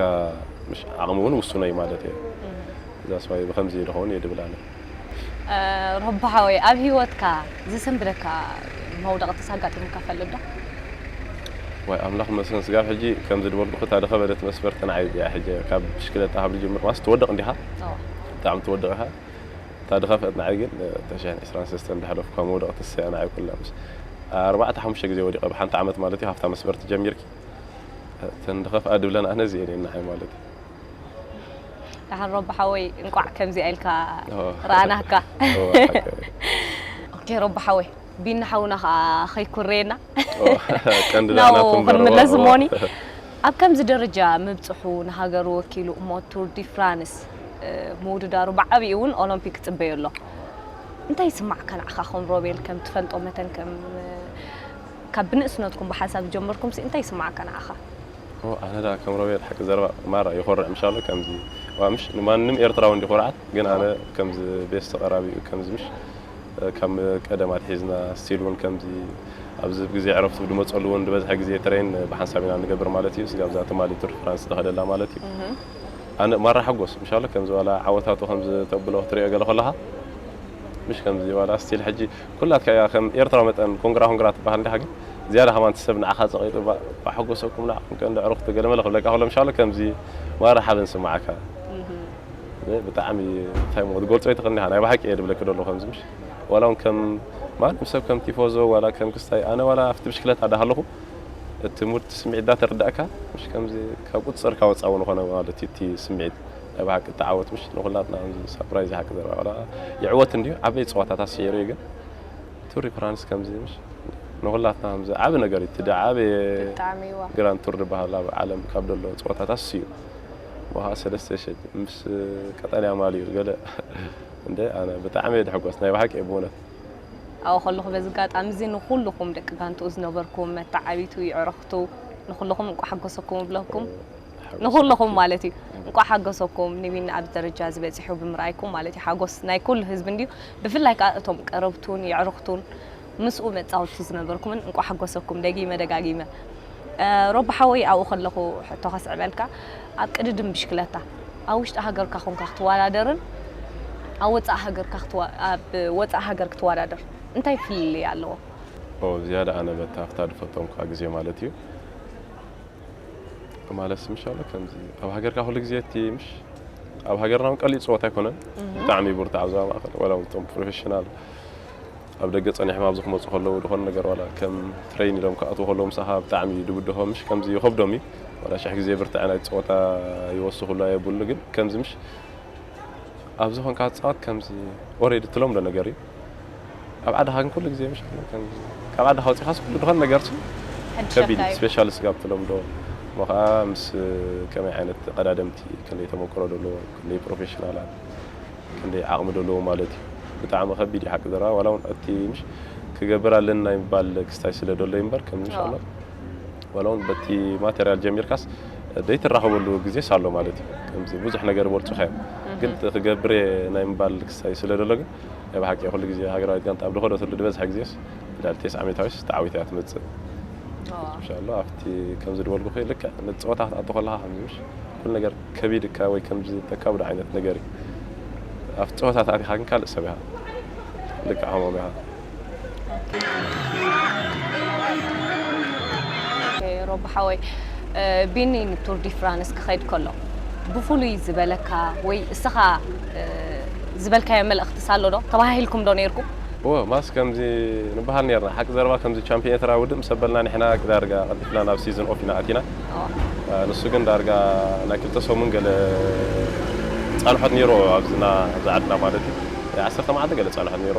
ምሽ ዓቕሚ እውን ውሱኖ እዩ ማለት እየ። እዛ ስባይ ብከምዚ ዝኸውን እየ ድብል ኣነ። ሮባ ሓወይ ኣብ ህይወትካ ዘሰንብደካ መውደቕትስ ኣጋጢሙካ ፈልጥ ዶ? ዋይ ኣምላኽ መስገን ስጋብ ሕጂ ከምዚ ድበልኩ እታ ድኸበደት መስፈርቲ ንዓይ እያ ሕጂ ካብ ብሽክለጣ ካብ ድጅምር ማስ ትወድቕ እንዲኻ ብጣዕሚ ትወድቕ ኢኻ። እታ ድኸፍአት ንዓይ ግን ተሽሕን ዕስራን ሰለስተን እንዳሕለፍኩ ካብ መውደቕቲ እሰያ ንዓይ ኩላ ምስ ኣርባዕተ ሓሙሽተ ግዜ ወዲቐ ብሓንቲ ዓመት ማለት እዩ ሃፍታ መስበርቲ ጀሚርኪ እተን ድኸፍኣ ድብለን ኣነ እዚኤን እየን ንዓይ ማለት እዩ። ደሓን ሮባ ሓወይ እንቋዕ ከምዚኣ ኢልካ ረኣናካ። ኦኬ ሮባ ሓወይ ቢኒ ሓውና ከዓ ከይኩረየና ቀንዲ ናብኡ ናቱ እምበር ክንምለስ እዋ- እሞኒ ኣብ ከምዚ ደረጃ ምብፅሑ ንሃገሩ ወኪሉ እሞ ቱር ዲ ፍራንስ ምውድዳሩ ብዓብኡ እውን ኦሎምፒክ ክፅበዮ ኣሎ። እንታይ ይስማዕካ ንዓኻ ከም ሮቤል ከም ትፈልጦ መተን ከም ካብ ብንእስነትኩም ብሓንሳብ ዝጀመርኩም ሲ እንታይ ይስማዕካ ንዓኻ? ኦ፣ ኣነ ዳ ከም ሮቤል ሓቂ ዘረባ ማራ ይኮርዕ ምሻሎ ከምዚ ዋ ምሽ ንማንም ኤርትራዊ እንዲ ኮርዓት ግን ኣነ ከምዚ ቤስት ቀራቢ እዩ ከምዚ ምሽ ካብ ቀደም ኣትሒዝና ስቲል እውን ከምዚ ኣብዚ ግዜ ዕረፍቱ ድመፀሉ እውን ዝበዝሐ ግዜ ትሬን ብሓንሳብ ኢና ንገብር ማለት እዩ ስጋብ እዛ ትማሊ ቱር ፍራንስ ተኸደላ ማለት እዩ ኣነ ማራ ሓጎስ ምሻሎ ከምዚ ዋላ ዓወታቱ ከምዚ ተብሎ ክትሪኦ ገለ ከለኻ ምሽ ከምዚ ዋላ ስቲል ሕጂ ኩላትካ እያ ከም ኤርትራ መጠን ኮንግራ ኮንግራ ትበሃል እንዲኻ ግን ዝያዳ ከማን ሰብ ንዓኻ ጸቂጡ ባሕጎሰኩም ንዓኹም ከ እንደ ዕሩኽቲ ገለ መለ ክብለካ ከሎ ምሻሎ ከምዚ ማራ ሓበን ስምዓካ ብጣዕሚ እንታይ ሞ ትገልጾ ይትኽእል እንዲኻ ናይ ብሓቂ እየ ድብለኪ ደሎ ከምዚ ምሽ ዋላ እውን ከም ማንም ሰብ ከም ቲፎዞ ዋላ ከም ክስታይ ኣነ ዋላ ኣብቲ ብሽክለታ ዳሃለኹ እቲ ሙድ ስምዒት ዳተረዳእካ ምሽ ከምዚ ካብ ቁፅፅርካ ወፃ እውን ኾነ ማለት እዩ እቲ ስምዒት ናይ ብሓቂ ተዓወት ምሽ ንኹላትና ሳፕራይዝ ሓቂ ዘረባ ይዕወት እንድዩ ዓበይ ፀዋታታት ስዒሩ እዩ ግን ቱር ዲ ፍራንስ ከምዚ ምሽ ንኹላትና ከምዚ ዓቢ ነገር እዩ እቲ ዓቢ ብጣዕሚ ይዋ ግራንድ ቱር ዝበሃል ኣብ ዓለም ካብ ደሎ ፀዋታታት እዩ ብኻ ሰለስተ ሸ ምስ ቀጠልያ ማልዩ ገለ እንደ ኣነ ብጣዕሚ እየ ድሕጎስ ናይ ብሓቂ እየ ብእውነት ኣብኡ ከለኹ በዚ ኣጋጣሚ እዚ ንኩልኹም ደቂ ጋንትኡ ዝነበርኩም መተዓቢቱ ይዕረኽቱ ንኩልኹም እንቋ ሓጎሰኩም እብለኩም ንኩልኹም ማለት እዩ እንቋ ሓጎሰኩም ንቢኒ ኣብዚ ደረጃ ዝበፂሑ ብምርኣይኩም ማለት እዩ ሓጎስ ናይ ኩሉ ህዝቢ እንድዩ ብፍላይ ከዓ እቶም ቀረብቱን የዕርኽቱን ምስኡ መፃወቲ ዝነበርኩምን እንቋ ሓጎሰኩም ደጊመ ደጋጊመ ሮባ ሓወይ ኣብኡ ከለኹ ሕቶ ከስዕበልካ ኣብ ቅድድም ብሽክለታ ኣብ ውሽጢ ሃገርካ ኮንካ ክትወዳደርን ኣብ ወፃኢ ሃገርካ ክትወ- ኣብ ወፃኢ ሃገር ክትወዳደር እንታይ ፍልልይ ኣለዎ? ኦ ዝያዳ ኣነ በታ ኣብታ ድፈተምኳ ግዜ ማለት እዩ ማለት ምሻሎ ከምዚ ኣብ ሃገርካ ኩሉ ግዜ እቲ ምሽ ኣብ ሃገርና እውን ቀሊል ፀወታ ኣይኮነን ብጣዕሚ ብርቱ ኣብዛ ማእኸል ወላ እውን እቶም ፕሮፌሽናል ኣብ ደገ ጸኒሖም ኣብዚ ክመጹ ከለዉ ዝኾነ ነገር ዋላ ከም ትሬን ኢሎም ክኣትዉ ከለዉ ምሳኻ ብጣዕሚ እዩ ድብድሆ ምሽ ከምዚ ይኸብዶም እዩ ዋላ ሽሕ ግዜ ብርትዐ ናይ ጸወታ ይወስኹሉ ኣየብሉ ግን ከምዚ ምሽ ኣብዚ ኾንካ ትጻወት ከምዚ ኦሬዲ ትለምዶ ነገር እዩ ኣብ ዓድኻ ግን ኩሉ ግዜ ምሽ ከም- ካብ ዓድኻ ወፂኻስ ኩሉ ዝኾነ ነገር ሲ ከቢድ እዩ ስፔሻሊ ስጋብ ትለምዶ እሞ ከዓ ምስ ከመይ ዓይነት ቀዳደምቲ ክንደይ ተመክሮ ዘለዎ ክንደይ ፕሮፌሽናላት ክንደይ ዓቕሚ ዘለዎ ማለት እዩ ብጣዕሚ ከቢድ እዩ ሓቂ ዘረባ። ዋላ እውን እቲ ምሽ ክገብር ኣለኒ ናይ ምባል ክስታይ ስለ ደሎ እምበር ከም አዎ። ኢንሻላህ ዋላ እውን በቲ ማቴሪያል ጀሚርካስ ዘይትራኸበሉ ግዜስ ኣሎ ማለት እዩ። ከምዚ ብዙሕ ነገር በልፁኻ እዮም ግን ክገብር እየ ናይ ምባል ክስታይ ስለ ደሎ ግን ናይ ብሓቂ ኩሉ ግዜ ሃገራዊት ጋንታ ኣብ ዝኸደትሉ ዝበዝሐ ግዜስ ብዳል ቴስ ዓመታዊስ ተዓዊታ እያ ትመፅእ። አዎ። ኢንሻላህ ኣብቲ ከምዚ ዝበልኩ ልክዕ ነቲ ፀወታ ክትኣቱ ከለካ ከምዚ ምሽ ኩሉ ነገር ከቢድካ ወይ ከምዚ ተካብዶ ዓይነት ነገር እዩ። ኣብቲ ፀወታ ተኣቲኻ ግን ካልእ ሰብ ኢኻ። ልክዕ ከምኦም ኢኻ። ሮቢ ሓወይ፣ ቢኒ ንቱር ዲ ፍራንስ ክኸይድ ከሎ ብፍሉይ ዝበለካ ወይ እስኻ ዝበልካዮ መልእኽቲ ሳሎ ዶ ተባሂልኩም ዶ ነይርኩም? እዎ ማስ ከምዚ ንበሃል ነርና ሓቂ ዘረባ ከምዚ ቻምፒዮን ኤርትራ ውድእ ምስ ኣበልና ንሕና ዳርጋ ቀልጢፍና ናብ ሲዝን ኦፍ ኢና ኣቲና። ንሱ ግን ዳርጋ ናይ ክልተ ሰሙን ገለ ፃንሖት ነይሮ ኣብዝና ኣብዚ ዓድና ማለት እዩ። ዓሰርተ መዓልቲ ገለ ፃንሖት ነይሮ።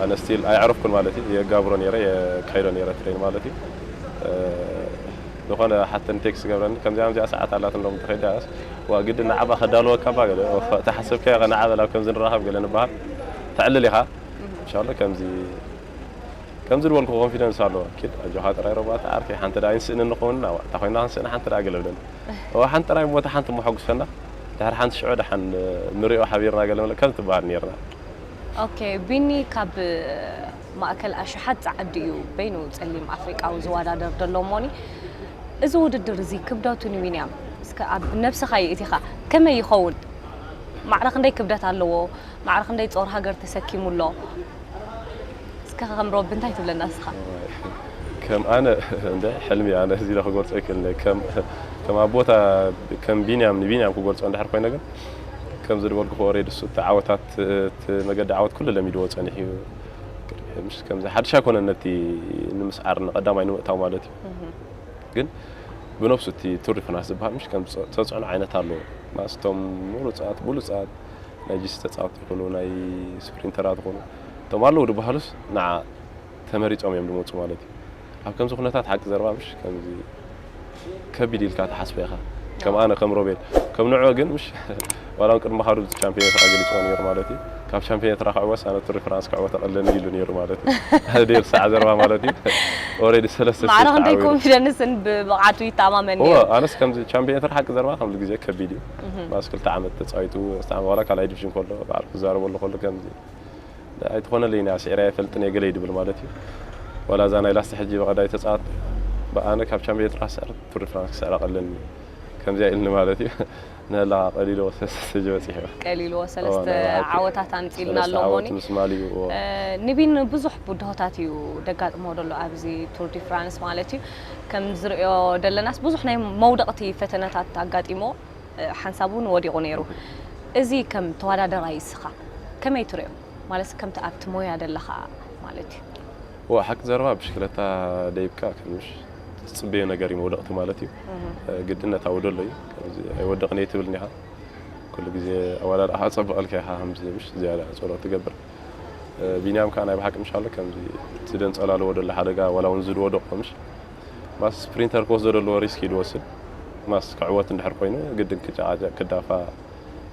ኣነ ስቲል ኣይዕረፍኩን ማለት እዩ። የጋብሮ ነይረ የካይዶ ነይረ ትሬን ማለት እዩ። ዝኾነ ሓተን ቴክስት ገብረኒ ከምዚኣ ከምዚኣ ሰዓት ኣላት እንዶም ተኸይዳስ ዋ ግዲ ንዓባ ከዳልወካ ባ ገለ ተሓሰብካ ኢኻ ንዓበ ናብ ከምዚ ንራኸብ ገለ ንበሃል ተዕልል ኢኻ። ኢንሻላህ ከምዚ ከምዚ ዝበልኩ ኮንፊደንስ ኣለዎ። ኪድ ኣጆኻ ጥራይ ረባታ ዓርከይ ሓንቲ ደኣ ይንስእኒ ንኸውን እና እታ ኮይና ክንስእና ሓንቲ ደኣ ገለ ብለኒ። እዋ ሓንቲ ጥራይ ሞታ ሓንቲ መሐጉሰና ድሕሪ ሓንቲ ሽዑ ደሓን ንሪኦ ሓቢርና ገለ መለ ከም ትበሃል ነርና። ኦኬ ቢኒ ካብ ማእከል ኣሽሓት ጸዓዲ እዩ በይኑ ጸሊም ኣፍሪቃዊ ዝወዳደር ዘሎ እሞኒ እዚ ውድድር እዚ ክብደቱ ንቢንያም እስከ ኣብ ነብስኻ ይእቲኻ ከመይ ይኸውን? ማዕረ ክንደይ ክብደት ኣለዎ? ማዕረ ክንደይ ጾር ሃገር ተሰኪሙ ኣሎ? እስከ ከም ሮቢ እንታይ ትብለና እስኻ? ከም ኣነ እንደ ሕልሚ ኣነ እዚ ኢለ ክገልጾ ይክእል ከም ከም ኣቦታ ከም ቢንያም ንቢንያም ክገልጾ እንድሕር ኮይነ ግን ከምዚ ዝበልኩ ኦሬዲ እሱ እቲ ዓወታት እቲ መገዲ ዓወት ኩሉ ለሚድዎ ጸኒሕ እዩ። ምሽ ከምዚ ሓድሽ ኣይኮነን ነቲ ንምስዓር ንቀዳማይ ንምእታው ማለት እዩ። ግን ብነብሱ እቲ ቱር ዲ ፍራንስ ዝበሃል ምሽ ከም ተፅዕኖ ዓይነት ኣለዎ። ማስቶም ምሩፃት ብሉፃት ናይ ጂሲ ተፃወቲ ይኹኑ ናይ ስፕሪንተራት ይኹኑ እቶም ኣለዉ ዝበሃሉስ ንዓ ተመሪፆም እዮም ዝመፁ ማለት እዩ። ኣብ ከምዚ ኩነታት ሓቂ ዘረባ ምሽ ከምዚ ከቢድ ኢልካ ትሓስቦ ኢኻ ከም ኣነ ከም ሮቤል ከም ንዑ ግን ምሽ ዋላ እውን ቅድሚ ካዱ ቻምፒዮን ኤርትራ ገሊፅዎ ነይሩ ማለት እዩ። ካብ ቻምፒዮን ኤርትራ ክዕወት ኣነ ቱር ዲ ፍራንስ ክዕወት ኣቐለኒ ኢሉ ነይሩ ማለት እዩ። ሓደ ደይር ሳዕ ዘረባ ማለት እዩ። ኦሬዲ ሰለስተ ማዕረ ስቴት ክንደይ ተዓዊቱ። ኮንፊደንስን ብብቕዓቱ ይታማመን እዎ ነይሩ። ኣነስ ከምዚ ቻምፒዮን ኤርትራ ሓቂ ዘረባ ከምዚ ግዜ ከቢድ እዩ። ማስ ክልተ ዓመት ተፃዊቱ ዋላ ካልኣይ ዲቪዥን ከሎ ባዕሉ ክዛረበሉ ከሎ ከምዚ ኣይትኾነለይን እያ ስዒረ ኣይፈልጥን እየ ገለ ይድብል ማለት እዩ። ዋላ እዛ ናይ ላስቲ ሕጂ ብቐዳይ ተፃወት ብኣነ ካብ ቻምፒዮን ኤርትራ ስዕር ቱር ዲ ፍራንስ ክስዕር ኣቐለኒ ከምዚኣ ኢልኒ ማለት እዩ። ንላ ቀሊሎ ሰለስተ ስቴጅ በፂሑ ቀሊልዎ ሰለስተ ናይ ብሓቂ ዓወታት ኣምፂልና ሰለስተ ኣሎ ዓወት ሞኒ ምስ ማሊ እዎ እ፣ ንቢን ብዙሕ ብድሆታት እዩ ደጋጥሞ ዘሎ ኣብዚ ቱር ዲ ፍራንስ ማለት እዩ ከም ዝርእዮ ደለናስ ብዙሕ ናይ መውደቕቲ ፈተነታት ኣጋጢሞ እ፣ ሓንሳብ እውን ወዲቑ ነይሩ እዚ ከም ተወዳደራይ እስኻ ከመይ ትርእዮ ማለት ከምቲ ኣብቲ ሞያ ደለኻ ማለት እዩ ዋ ሓቂ ዘረባ ብሽክለታ ደይብካ ከምሽ ትፅበዮ ነገር እዩ መውደቕቲ ማለት እዩ ግድነት ኣውደሎ እዩ ከምዚ ኣይወደቕን እየ ትብል እኒኻ ኩሉ ግዜ ኣወዳድኣኻ ፀብቐልካ ኢኻ ከምዚ ምሽ ዝያዳ ፀሎት ትገብር ቢንያም ከዓ ናይ ብሓቂ ምሽ ኣሎ ከምዚ እቲ ደንፀላልዎ ደሎ ሓደጋ ዋላ እውን ዝድወደቕ ምሽ ማስ ስፕሪንተር ክወስዶ ደለዎ ሪስክ እዩ ዝወስድ ማስ ክዕወት እንድሕር ኮይኑ ግድን ክጨቃጨቅ ክዳፋ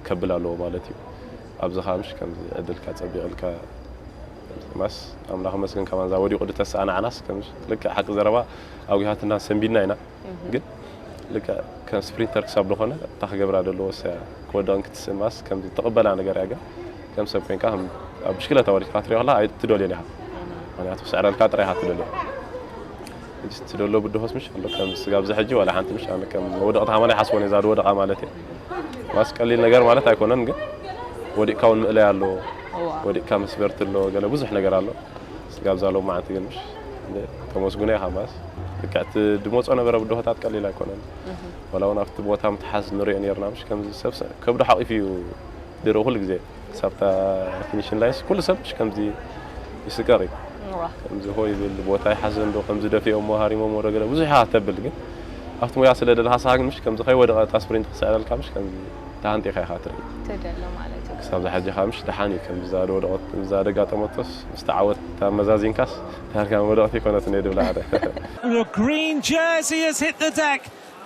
ከብል ኣለዎ ማለት እዩ ኣብዚ ከዓ ምሽ ከምዚ ዕድልካ ፀቢቕልካ ማስ ኣምላኽ መስገን ከማን እዛ ወዲቑ ድተስኣ ንዓናስ ከም ልክዕ ሓቂ ዘረባ ኣጉሃትና ሰንቢድና ኢና ግን ልክዕ ከም ስፕሪንተር ክሳብ ዝኾነ እታ ክገብራ ደለዎ ሰያ ክወደቕን ክትስእን ማስ ከም ትቕበላ ነገር እያ ግን ከም ሰብ ኮይንካ ከም ኣብ ብሽክለታ ወዲቕካ ክትሪኦ ከለካ ኣይትደልዮን ኢኻ ምክንያቱ ክስዕረልካ ጥራይ ኢኻ ትደልዮ ሕጂ እቲ ዘሎ ብድሆስ ምሽ ኣሎ ከም ስጋብ እዚ ሕጂ ዋላ ሓንቲ ምሽ ኣነ ከም መውደቕቲ ሃማን ኣይሓስቦን እየ እዛ ዝወደቓ ማለት እየ ማስ ቀሊል ነገር ማለት ኣይኮነን ግን ወዲቕካ እውን ምእለይ ኣሎ እዋ ወዲቕካ መስበርቲ ኣሎ ገለ ብዙሕ ነገር ኣሎ ስጋብ እዛ ሎማዓንቲ ግን ምሽ ተመስጉነ ኢኻ ማስ ልክዕ እቲ ድመፆ ነበረ ብድሆታት ቀሊል ኣይኮነን ዋላ እውን ኣብቲ ቦታ ምትሓዝ ንሪኦ ነርና ምሽ ከምዚ ሰብ ከብዱ ሓቂፉ እዩ ድሮ ኩሉ ግዜ ክሳብታ ፊኒሽን ላይንስ ኩሉ ሰብ ምሽ ከምዚ ይስቀር እዩ እዋ ከምዚ ሆ ይብል ቦታ ይሓዘ እንዶ ከምዚ ደፊኦም ሃሪሞም ወረ ገለ ብዙሕ ኢኻ ተብል ግን ኣብቲ ሞያ ስለ ደለካ ስኻ ግን ምሽ ከምዚ ከይወደቐ እታ ስፕሪንት ክስዕረልካ ምሽ ከምዚ ተሃንጢኻ ኢኻ ትርኢ ትደሎ ማለት እዩ ክሳብ ዝሓጂ ከዓ ምሽ ደሓን እዩ ከምዚ እዛ ደወደቐት እዛ ደጋጠመቶስ ምስ ተዓወት ኣመዛዚንካስ ዳርጋ መውደቕቲ ይኮነትን እየ ድብላ ሓደ The green jersey has hit the deck.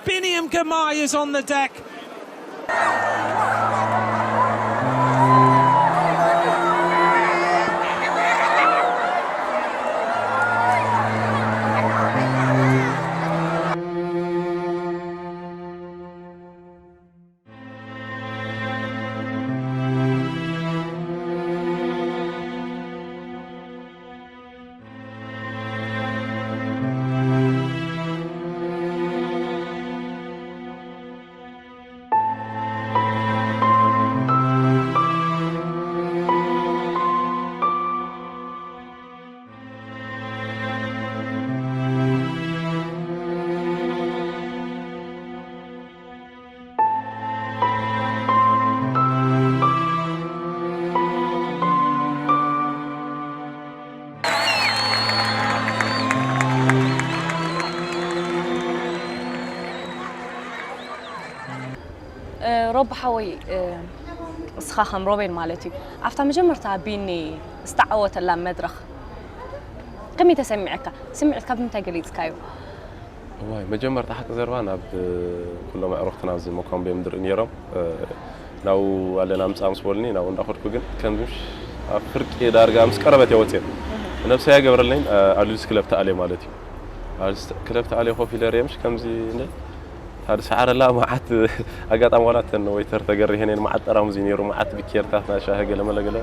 Biniam Girmay is on the deck. ሮቢ ሓወይ፣ እስኻ ከም ሮቤል ማለት እዩ፣ ኣብታ መጀመርታ ቢኒ ዝተዓወተላ መድረኽ ከመይ ተሰሚዐካ? ስምዒትካ ብምንታይ ገሊጽካዮ? እዋይ፣ መጀመርታ ሓቂ ዘረባ ናብ ኩሎም ኣዕሩኽትና ኣብዚ መኳንቦ እዮም ዝርኢ ነይሮም። ናብኡ ኣለና ምጻእ ምስ በሉኒ ናብኡ እንዳኸድኩ ግን ከምዚ ምሽ ኣብ ፍርቂ ዳርጋ ምስ ቀረበት እየ ወፅየ። ነብሰይ ኣይገብረለይን። ኣሉልስ ክለብ ተኣልየ ማለት እዩ። ኣሉልስ ክለብ ተኣልየ ኮፍ ኢለ ርእየ ምሽ ከምዚ እንደ ታድ ሰዓረላ መዓት ኣጋጣሚ ዋላ እተን ወይተር ተገሪሀን እየን። መዓት ጠራሙዝ እዩ ነይሩ፣ መዓት ብኬርታት ናይ ሻሂ ገለመለ ገለ።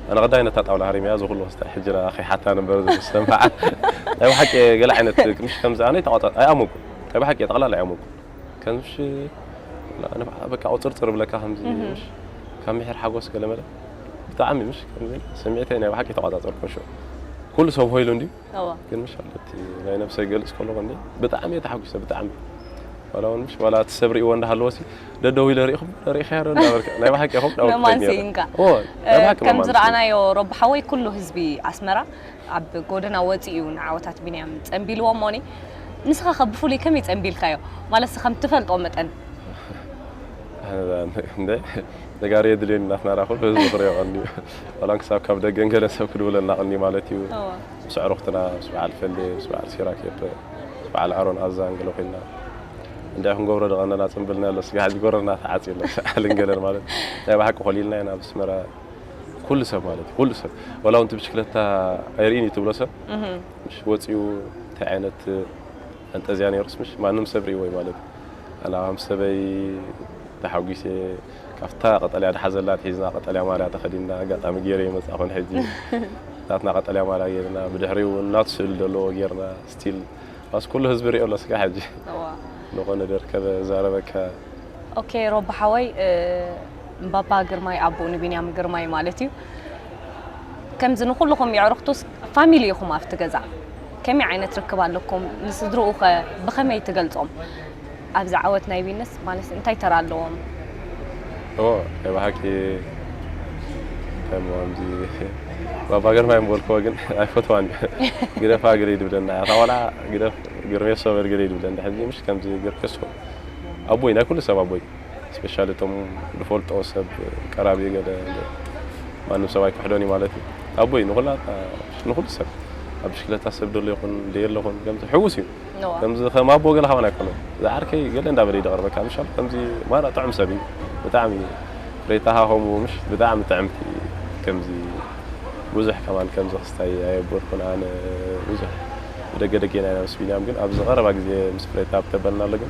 ኣነ ቀዳይ ነታ ጣውላ ሃሪመያ ዝኹሉ ወስታ ሕጂ ና ከይሓታ ነበር ዝሰማዓት ናይ ብሓቂ ገለ ዓይነት ምሽ ከምዚ ኣነ ተቋጣ ኣይኣመንኩ ናይ ብሓቂ ጠቕላላ ኣይኣመንኩ ከምሽ በቃ ቁፅርፅር ብለካ ከምዚ ምሽ ካብ ምሕር ሓጎስ ገለመለ ብጣዕሚ ምሽ ከምዚ ስምዒተይ ናይ ብሓቂ ተቋፃፀርኩ። ሽ ኩሉ ሰብ ሆይሉ እንድዩ እዋ ግን ምሽ ኣለቲ ናይ ነብሰይ ገልፅ ከለኹ እንዲ ብጣዕሚ እየ ተሓጒሰ ብጣዕሚ ዋላ እውን ምሽ ዋላ እቲ ሰብ ርእይዎ እንዳሃለወሲ ደደው ኢለ ርኢኹም ርኢኻዮ ዶ እንዳበልካ ናይ ብሓቂ ኢኹም ዳውልካ ሮማንስ ነይረ። ኢንካ። እዎ ናይ ብሓቂ ከም ሮማንስ። ዝረኣናዮ ሮቢ ሓወይ ኩሉ ህዝቢ ኣስመራ ኣብ ጎደና ወፂኡ ንዓወታት ቢንያም ጸንቢልዎ እሞኒ ንስኻ ከ ብፍሉይ ከመይ ጸንቢልካዮ? ማለት ከም ትፈልጦ መጠን እንደ ነጋሪ የድልየኒ ናትና ራ ኩሉ ህዝቢ ክሪኦ ቀኒ ዋላ ክሳብ ካብ ደገን ገለ ሰብ ክድውለና ቀኒ ማለት እዩ። እዋ ምስ ኣዕሩኽትና ምስ በዓል ፈሌ ምስ በዓል ሲራክ የበ ምስ በዓል ኣሮን ኣዛን ገለ ኮይና እንደ ክንገብሮ ደቐነና ጽንብልና ኣሎ ስጋ ሕጂ ጎረና ተዓጺና ሰዓልን ገለን ማለት ናይ ብሓቂ ኮሊልና ኢና ኣብ ኣስመራ ኩሉ ሰብ ማለት እዩ ኩሉ ሰብ ዋላ እውን እቲ ብሽክለታ ኣይርእን እዩ ትብሎ ሰብ እህ ምሽ ወፂኡ እንታይ ዓይነት ፈንጠዝያ ነይሩስ ምሽ ማንም ሰብ ርእይዎ እዩ ማለት እዩ። ኣና ከም ሰበይ ተሓጒሰ ካብታ ቀጠልያ ድሓዘላ ትሒዝና ቀጠልያ ማልያ ተኸዲንና ኣጋጣሚ ገይረ ይመፅእ ኮን ሕጂ ናትና ቀጠልያ ማልያ ገይርና ብድሕሪኡ እውን እናቱ ስእሊ ዘለዎ ገይርና ስቲል ማስ ኩሉ ህዝቢ ሪኦ ኣሎ ስጋ ሕጂ እዋ ዝኾነ ደርከበ ዛረበካ ኦኬ ሮቢ ሓወይ እ፣ ባባ ግርማይ ኣቦኡ ንቢንያም ግርማይ ማለት እዩ። ከምዚ ንኩልኹም የዕሩኽቱስ ፋሚሊ ኢኹም ኣብቲ ገዛ ከመይ ዓይነት ርክብ ኣለኩም? ንስድርኡ ኸ ብኸመይ ትገልጾም? ኣብዚ ዓወት ናይ ቢንስ ማለት እንታይ ተራ ኣለዎም? ኦ ናይ ብሓቂ ከምዚ ባባ ግርማይ ምበልክዎ ግን ኣይፈትዋን ግደፋ ግደ ይድብለና እታ ቆልዓ ግደፍ ግርሜሶ በል ግደ ይድብለና ሕዚ ምሽ ከምዚ ግርሜሶ ኣቦይ ናይ ኩሉ ሰብ ኣቦይ ስፔሻሊ እቶም ዝፈልጦ ሰብ ቀራቢ ገለ ማንም ሰብ ኣይክሕዶን እዩ ማለት እዩ ኣቦይ ንኩላ ንኩሉ ሰብ ኣብ ብሽክለታ ሰብ ደሎ ይኹን ደየለኹን ከምዚ ሕውስ እዩ ነዋ ከምዚ ከም ኣቦ ገለ ካባን ኣይኮነን ዝዓርከይ ገለ እንዳበለ ይደቕርበካ ምሻል ከምዚ ማራ ጥዑም ሰብ እዩ ብጣዕሚ ሬታኻ ከምኡ ምሽ ብጣዕሚ ጥዕምቲ ከምዚ ብዙሕ ከማን ከምዚ ክስታይ ኣየበርኩን ኣነ ብዙሕ ብደገ ደገ ኢና ኢና ምስ ቢንያም ግን ኣብዚ ቀረባ ግዜ ምስ ፍሬታ ኣብ ተበልና ኣሎ ግን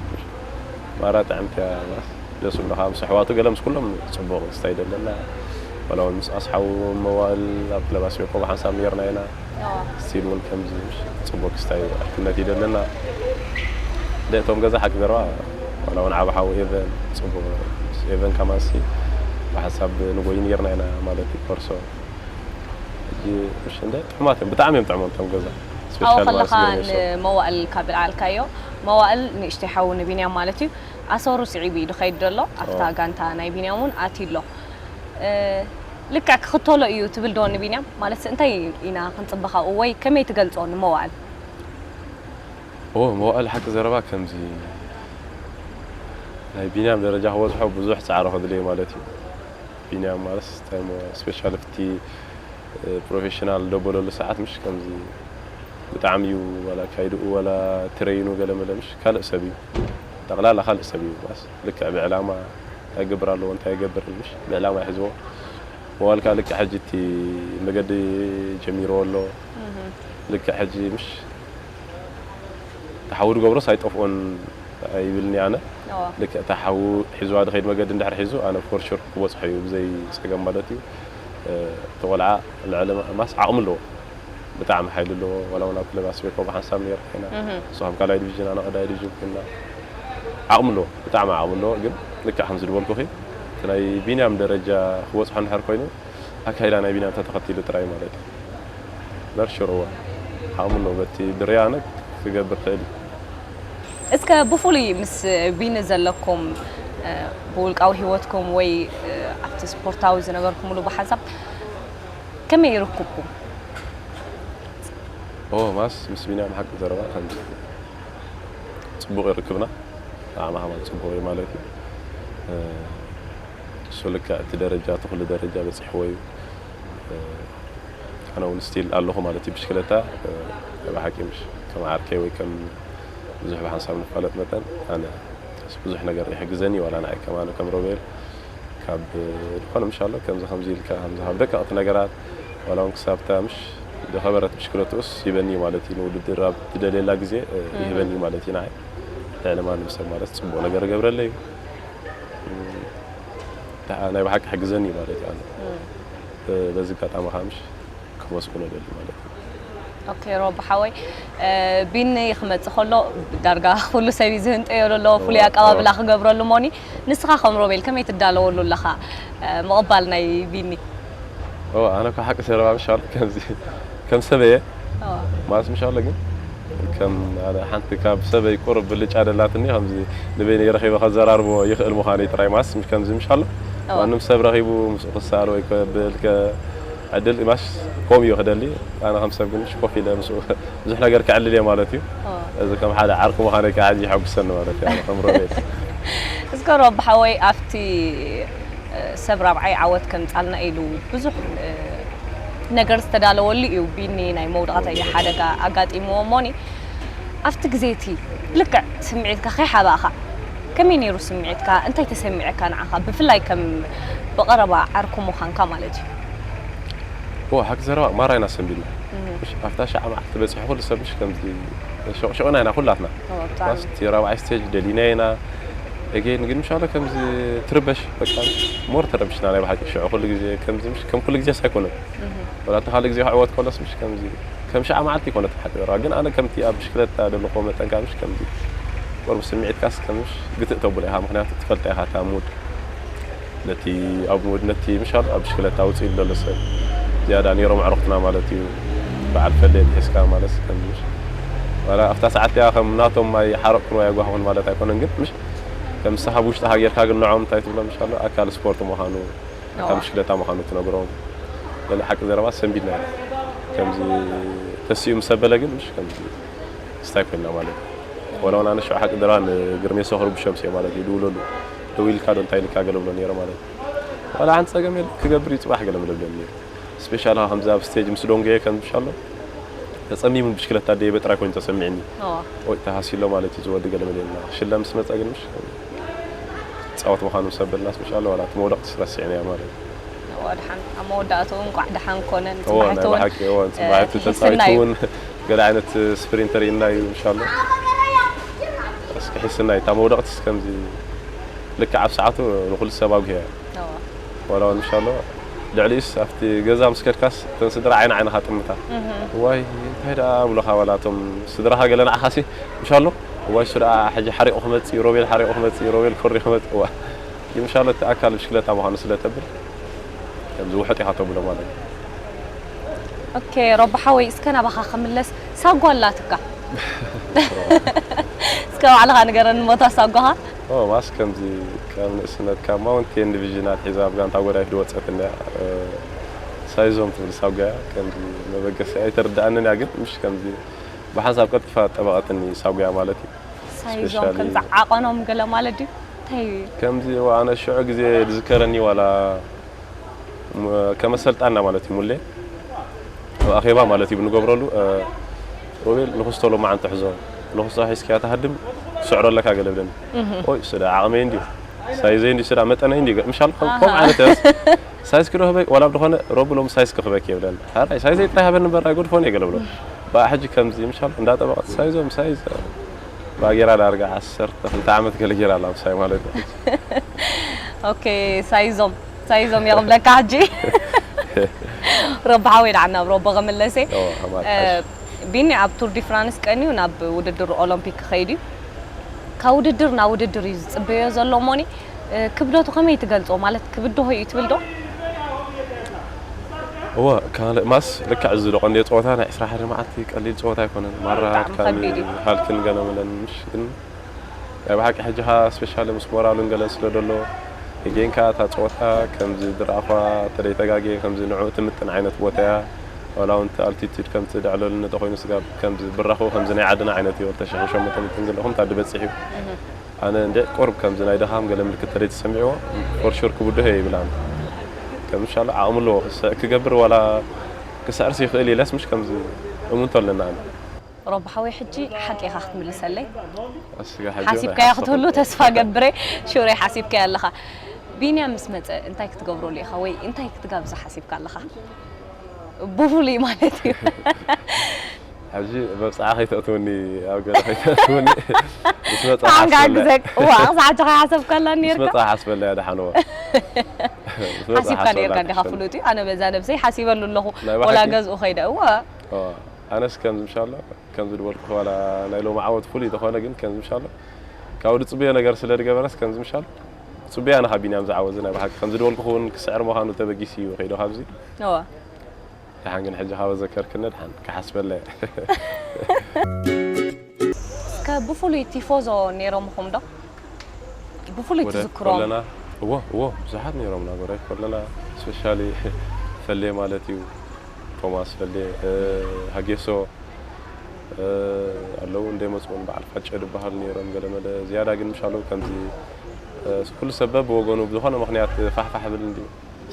ማራ ጥዕምቲ እያ ደስ ብለኻ ምስ ኣሕዋቱ ገለ ምስ ኩሎም ፅቡቕ ክስታይ ደለና ዋላ እውን ምስ ኣስሓቡ መዋእል ኣብ ክለብ ኣስቤኮ ብሓንሳብ ነርና ኢና ስቲል እውን ከምዚ ጽቡቅ ክስታይ ዕርክነት ይደለና ደእቶም ገዛ ሓቂ ዘረባ ዋላ እውን ዓብ ሓው ኤቨን ጽቡቅ ኤቨን ከማንሲ ብሓሳብ ንጎይ ነርና ኢና ማለት እዩ ኮርሶ ሕጂ ምሽ እንደ ጥዑማት እዮም ብጣዕሚ እዮም ጥዕሞም እቶም ገዛ ኣብኡ ከለኻ ንመዋእል ካብ ልዓልካዮ መዋእል ንእሽተይ ሓው ንቢንያም ማለት እዩ ኣሰሩ ስዒቡ እዩ ድኸይድ ዘሎ ኣብታ ጋንታ ናይ ቢንያም እውን ኣትዩ ኣሎ ልክዕ ክኽተሎ እዩ ትብል ዶ ንቢንያም ማለት እንታይ ኢና ክንፅበ ካብኡ ወይ ከመይ ትገልፆ ንመዋእል ኦ መዋእል ሓቂ ዘረባ ከምዚ ናይ ቢንያም ደረጃ ክበፅሖ ብዙሕ ፃዕሪ ከድልየ ማለት እዩ ቢንያም ማለት ስፔሻል ፍቲ ፕሮፌሽናል ደበለሉ ሰዓት ምሽ ከምዚ ብጣዕሚ እዩ ዋላ ኣካይድኡ ዋላ ትረይኑ ገለመለ ምሽ ካልእ ሰብ እዩ ጠቕላላ ካልእ ሰብ እዩ ባስ ልክዕ ብዕላማ እንታይ ይገብር ኣለዎ እንታይ ይገብር ምሽ ብዕላማ ይሕዝዎ መዋልካ ልክዕ ሕጂ እቲ መገዲ ጀሚርዎ ኣሎ ልክዕ ሕጂ ምሽ ተሓውድ ገብሮስ ኣይጠፍኦን ይብልኒ ኣነ ልክዕ እቲ ሓዉ ሒዝዋ ድኸይድ መገዲ እንድሕር ሒዙ ኣነ ፎርሹር ክበፅሖ እዩ ብዘይ ፀገም ማለት እዩ እቲ ቆልዓ ልዕሊ ማስ ዓቕሚ ኣለዎ ብጣዕሚ ሓይሊ ኣለዎ ዋላ እውን ኣብ ክለብ ኣስቤኮ ብሓንሳብ ነርና ኢና ንሱ ከም ካልኣይ ዲቪዥን ኣነ ቀዳይ ዲቪዥን ኮይና ዓቕሚ ኣለዎ ብጣዕሚ ዓቕሚ ኣለዎ ግን ልክዕ ከምዚ ዝበልኩኺ እቲ ናይ ቢንያም ደረጃ ክበፅሖ እንድሕር ኮይኑ ኣካይዳ ናይ ቢንያም ተተኸቲሉ ጥራይ ማለት እዩ በርሽርዎ ዓቕሚ ኣለዎ በቲ ድርያ ኣነ ክገብር ክእል እዩ እስከ ብፍሉይ ምስ ቢኒ ዘለኩም ብውልቃዊ ህይወትኩም ወይ ኣብቲ ስፖርታዊ ዝነበርኩምሉ ብሓንሳብ ከመይ ይርክብኩም? ኦ ማስ ምስ ቢንያም ሓቂ ዘረባ ከም ፅቡቅ ይርክብና ብጣዕሚ ከማን ፅቡቅ እዩ ማለት እዩ እሱ ልክዕ እቲ ደረጃ፣ እቲ ኩሉ ደረጃ በፂሕዎ እዩ። ኣነ እውን ስቲል ኣለኹ ማለት እዩ። ብሽክለታ፣ ብሓቂ፣ ምሽ ከም ዓርከይ ወይ ከም ብዙሕ ብሓንሳብ ንፋለጥ መጠን፣ ኣነ ብዙሕ ነገር ይሕግዘኒ፣ ዋላ ንዓይ ከም ኣነ ከም ሮቤል፣ ካብ ዝኾነ፣ ምሽ ኣሎ፣ ከምዚ ከምዚ ኢልካ፣ ከምዚ ካብ ደቀቕቲ ነገራት፣ ዋላ እውን ክሳብ እታ፣ ምሽ ዝኸበረት ብሽክለትኡስ ይበኒ ማለት እዩ። ንውድድር ኣብ ትደልየላ ግዜ ይህበኒ ማለት እዩ። ንዓይ ልዕሊ ማንም ሰብ ማለት ፅቡቕ ነገር ይገብረለይ እዩ። ናይ ብሓቂ ሕግዘኒ ማለት እዩ። ኣነ በዚ ኣጋጣሚ ከዓ፣ ምሽ ከመስግኖ ደሊ ማለት እዩ። ኦኬ፣ ሮቢ ሓወይ፣ ቢኒ ክመጽእ ከሎ ዳርጋ ኩሉ ሰብ እዩ ዝህንጠየሉ ኣሎ፣ ፍሉይ ኣቀባብላ ክገብረሉ እሞኒ። ንስኻ ከም ሮቤል ከመይ ትዳለወሉ ኣለኻ ምቕባል ናይ ቢኒ? ኣነ እኮ ሓቂ ዘረባ፣ ምሽ ኣሎ፣ ከምዚ ከም ሰበየ ማለት፣ ምሽ ኣሎ፣ ግን ከም ኣነ ሓንቲ ካብ ሰበይ ቁርብ ብልጫ ደላትኒ፣ ከምዚ ንበይነይ ረኺበ ከዘራርቦ ይኽእል ምዃነይ ጥራይ፣ ማስ ከምዚ፣ ምሽ ኣሎ፣ ማንም ሰብ ረኺቡ ምስኡ ክሰኣል ወይ ከብል ዕድል፣ ማሽ ከምኡ እዩ ክደሊ። ኣነ ከም ሰብ ግን፣ ምሽ ኮፍ ኢለ ምስኡ ብዙሕ ነገር ከዕልል እየ ማለት እዩ። እዚ ከም ሓደ ዓርኪ ምዃነይ ከዓ ኣዝዩ የሐጉሰኒ ማለት እዩ፣ ኣነ ከም ሮቤል። እስከ ሮቢ ሓወይ፣ ኣብቲ ሰብ ራብዓይ ዓወት ከምጻልና ኢሉ ብዙሕ ነገር ዝተዳለወሉ እዩ። ቢኒ ናይ መውደቕቲ ሓደጋ ኣጋጢምዎ እሞኒ፣ ኣብቲ ግዜ እቲ ልክዕ ስምዒትካ ከይሓባእካ ከመይ ነይሩ ስምዒትካ? እንታይ ተሰሚዐካ ንዓኻ? ብፍላይ ከም ብቐረባ ዓርኩ ምዃንካ ማለት እዩ። እወ፣ ሓቂ ዘረባ ማራ ኢና ሰንቢድና። ምሽ ኣብታ ሸዓ መዓልቲ በጺሑ ኩሉ ሰብ፣ ምሽ ከምዚ ሸቕሸቕና ኢና ኩላትና። እወ፣ ብጣዕሚ። ባስ እቲ ራብዓይ ስቴጅ ደሊና ኢና። ኤጌን ግን፣ ምሽ ኣሎ፣ ከምዚ ትርበሽ፣ በቃ ሞር ተረብሽና ናይ ብሓቂ ሽዑ። ኩሉ ግዜ ከምዚ፣ ምሽ ከም ኩሉ ግዜስ ኣይኮነን። ወላ እቲ ካልእ ግዜ ክዕወት ከሎስ፣ ምሽ ከምዚ ከም ሸዓ መዓልቲ ይኮነት ሓቂ ዘረባ። ግን ኣነ ከምቲ ኣብ ብሽክለታ ዘለኹዎ መጠን፣ ምሽ ከምዚ ቁሩብ ስምዒትካስ ከምሽ ግትእ ተብሎ ኢኻ። ምኽንያቱ ትፈልጣ ኢኻ እታ ሙድ ነቲ ኣብ ሙድ ነቲ፣ ምሽ ኣሎ፣ ኣብ ብሽክለታ ውፅእ ኢሉ ዘሎ ሰብ ዝያዳ ነይሮም ኣዕሩኽትና ማለት እዩ። በዓል ፈለየት ሒዝካ ማለት ከምሽ ዋላ ኣብታ ሰዓት እቲኣ ከም ናቶም ኣይሓረቕኩን ወይ ኣይጓህኹን ማለት ኣይኮነን፣ ግን ምሽ ከም ንስኻ ብውሽጥኻ ጌርካ ግን ንዖም እንታይ ትብሎም፣ ምሽ ኣሎ፣ ኣካል ስፖርት ምዃኑ፣ ኣካል ብሽክለታ ምዃኑ ትነግሮም። ገለ ሓቂ ዘረባ ሰንቢድና ኢና። ከምዚ ተሲኡ ምስ ኣበለ ግን፣ ምሽ ከምዚ ስታይ ኮይንና ማለት እዩ። ወላ እውን ኣነ ሽዑ ሓቂ ዘረባ ንግርሜሶ ክርብሾም ስየ ማለት እዩ፣ ድውለሉ። ደው ኢልካ ዶ እንታይ ኢልካ ገለ ብሎ ነይረ ማለት እዩ። ዋላ ሓንቲ ጸገም የለን፣ ክገብር እዩ ጽባሕ ገለ ምለብለኒ ነይሩ። ስፔሻል ከምዚ ኣብ ስቴጅ ምስ ዶንጎየ ከም፣ ምሽ ኣሎ፣ ተጸሚሙ ብሽክለታ ደየበ ጥራይ ኮይኑ ተሰሚዕኒ። እዋ። ኦይ፣ ተሃሲሎ ማለት እዩ ዝወዲ ገለ መለ ኢልና። ሽለ ምስ መጸ ግን፣ ምሽ ጻወት ምዃኑ ምስ ኣበልና፣ ስፔሻል ዋላ እቲ መውደቕቲ ረሲዕናዮ ማለት እዩ። እዋ፣ ደሓን። ኣብ መወዳእትኡ እንቋዕ ደሓን ኮነ። እዋ፣ ንጽባሒቱ ናይ እውን፣ ብሓቂ፣ እዋ፣ ንጽባሒቱ እ፣ ተጻዊቱ ክሕስና እዩ። እውን ገለ ዓይነት ስፕሪንተር ኢልና እዩ፣ ምሽ ኣሎ። እስኪ ሒስና እዩ። እታ መውደቕቲስ ከምዚ ልክዕ ኣብ ሰዓቱ ንኹሉ ሰብ ኣጉህያ። እዋ። ዋላ እውን፣ ምሽ ኣሎ፣ ልዕሊኡስ ኣብቲ ገዛ ምስ ከድካስ እተን ስድራ ዓይኒ ዓይንኻ ጥምታ። እህ። ዋይ፣ እንታይ ደኣ ብሎኻ፣ ዋላ እቶም ስድራኻ ገለ ንዓኻሲ፣ ምሽ ኣሎ፣ ዋይ፣ እሱ ደኣ ሕጂ ሓሪቑ ክመጽእ እዩ፣ ሮቤል ሓሪቑ ክመጽእ እዩ፣ ሮቤል ኮሪ ክመጽእ፣ እዋ። ምሽ ኣሎ፣ እቲ ኣካል ብሽክለታ ምዃኑ ስለ ተብል፣ ከምዚ ውሑጥ ኢኻ ተብሎ ማለት እዩ። ኦኬ፣ ሮቢ ሓወይ፣ እስከ ናባኻ ክምለስ፣ ሳጓ ኣላትካ። እስከ ባዕልኻ ንገረኒ፣ ሞታ ሳጓኻ። ኦ፣ ማስ ከምዚ ካብ ንእስነት፣ ካብ ማውንቴን ዲቪዥን ኣትሒዛ ኣብ ጋንታ ጎዳይፍ ዝወጸት እንድያ፣ እ፣ ሳይዞም ትብል ሳጓ እያ። ከምዚ መበገሲ ኣይተረድኣንን እያ፣ ግን ምሽ ከምዚ ብሓንሳብ ቀልጢፋ ጠበቐትኒ ሳጓ ማለት እዩ። ሳይዞም ስፔሻሊ ከምዚ ዓቐኖም ገለ ማለት ድዩ? እንታይ እዩ? ከምዚ፣ እዋ፣ ኣነ ሽዑ ግዜ ዝዝከረኒ ዋላ ም-፣ ከመሰልጣና ማለት እዩ፣ ሙሌ ኣብ ኣኼባ ማለት እዩ ብንገብረሉ፣ እ፣ ሮቤል ንኹስቶ ሎማዓንቲ ሕዞ፣ ንኹስቶ ሒዝካያ ትሃድም፣ ትስዕሮ ኣለካ ገለ ብለኒ። እህ። ኦይ፣ እሱ ደኣ ዓቕመይ እንድዩ፣ ሳይዘይ እንድዩ፣ እሱ ደኣ መጠነይ እንድዩ፣ ምሽ ኣሎ፣ ከም-፣ ከምኡ ኣሃ። ዓይነት እያስ። ሳይዝ ክዶ ህበይ፣ ዋላ ብድኾነ ሮቢ ሎም ሳይዝ ክህበክ እየ ብለኒ። ሓራይ፣ ሳይዘይ ጥራይ ሃበኒ እምበር ኣይገድፎን እየ ገለ ብሎ። ብኣ ሕጂ ከምዚ፣ ምሽ ኣሎ፣ እንዳጠበቐት ሳይዞም፣ ሳይዝ፣ ብኣ ጌራ ዳርጋ ዓሰርተ ክልተ ዓመት ገለ ጌራ ኣላ ምሳይ ማለት እዩ። ኦኬ፣ ሳይዞም፣ ሳይዞም የቕብለካ ሕጂ። ረቢ ሓወይ ደኣ ናብ ሮቦ ክምለስ እየ። ኦ፣ ኣማን እ፣ ሓሽ። ቢኒ ኣብ ቱር ዲ ፍራንስ ቀንዩ ናብ ውድድር ኦሎምፒክ ክኸይድ እዩ። ካብ ውድድር ናብ ውድድር እዩ ዝጽበዮ ዘሎ እሞኒ፣ እ፣ ክብደቱ ከመይ ትገልጾ? ማለት ክብድሆ እዩ ትብል ዶ? እወ፣ ካልእ ማስ ልክዕ እዚ ዶ ቀንዲ ጸወታ ናይ ዕስራ ሓደ መዓልቲ ቀሊል ጸወታ ኣይኮነን። ማራ ብጣዕሚ ሃልካ ከቢድ እዩ። ሃልክን ገለ መለን ምሽ ግን ናይ ብሓቂ ሕጂ ኸኣ ስፔሻሊ ምስ ሞራሉን ገለን ስለ ደሎ፣ ጌንካ እታ ጸወታ ከምዚ ዝረኣኹዋ ተደይ ተጋግየ ከምዚ ንዕኡ ትምጥን ዓይነት ቦታ እያ። ዋላ እውን እቲ ኣልቲቱድ ከምቲ ደዕለልነት ኮይኑ ስጋብ ከምዚ ብራኹ ከምዚ ናይ ዓድና ዓይነት እዩ፣ ክልተ ሽሕን ሸሞንተ ሚእትን ገለ ኹምታ ድበጽሕ እዩ። እህ። ኣነ እንደ ቁሩብ ከምዚ ናይ ድኻም ገለ ምልክት ተለይ ተሰሚዕዎ፣ for sure ክብድሆ እየ ይብል። ኣነ ከም ኢንሻላህ ዓቕሚ ኣለዎ ክስዕ ክገብር፣ ዋላ ክስዕርስ ይኽእል ኢለስ፣ ምሽ ከምዚ እምንቶ ኣለና። ኣነ ሮብ ሓወይ፣ ሕጂ ሓቂ ኢኻ ክትምልሰለይ። እስጋ ሕጂ ሓሲብካያ ክትህሉ ተስፋ ገብረ። ሹሬ ሓሲብካያ ኣለኻ። ቢንያም ምስ መጸ እንታይ ክትገብረሉ ኢኻ ወይ እንታይ ክትጋብዞ ሓሲብካ ኣለኻ? ብፍሉይ ማለት እዩ። ሕጂ መብጽዓ ከይተእትወኒ፣ ኣብ ገለ ከይተእትወኒ፣ ምስ መጽኣ ኣንጋ ሓስበላ። ግዘ ዋ ክሳዕ ሕጂ ከይሓሰብካላ ምስ ኔርካ። መጽኣ ሓስበላ እያ ደሓንዎ። ምስ መጽኣ ሓሲብካ ሓስበላ ኔርካ እንዲኻ ደሓንዎ። ፍሉጥ እዩ። ኣነ በዛ ነብሰይ ሓሲበሉ ኣለኹ። ናይ ወላ ብሓቂ? ገዝኡ ከይደ እወ። ኦ፣ ኣነስ ከምዚ ምሻሎ፣ ከምዚ ድበልኩ ዋላ ናይ ሎሚ ዓወት ፍሉይ ተኾነ፣ ግን ከምዚ ምሻሎ ካብኡ ድጽብዮ ነገር ስለ ድገበረስ ከምዚ ምሻሎ ጽቡያ ንኻ ቢንያም ዝዓወዝ ናይ ብሓቂ ከምዚ ድበልኩ እውን ክስዕር ምዃኑ ተበጊሱ እዩ ከይዶ ካብዚ። እወ። ደሓን ግን ሕጂ ካብ ዘከርክኒ ደሓን ክሓስበለ እየ። እስከ ብፍሉይ ቲፎዞ ነይሮምኹም ዶ? ብፍሉይ ጎዳይፍ ትዝክሮም? ከለና፣ እዎ፣ እዎ፣ ብዙሓት ነይሮምና። ጎዳይፍ ከለና ስፔሻሊ ፈሌ ማለት እዩ፣ ቶማስ ፈሌ፣ እ፣ ሃጌሶ፣ እ፣ ኣለዉ። እንደመፅኡን በዓል ፋጨ ዝበሃል ነይሮም ገለመለ። ዝያዳ ግን ምሻለው ከምዚ፣ እ፣ ኩሉ ሰብ በብወገኑ ብዝኾነ ምኽንያት ፋሕፋሕ ብል እንዲ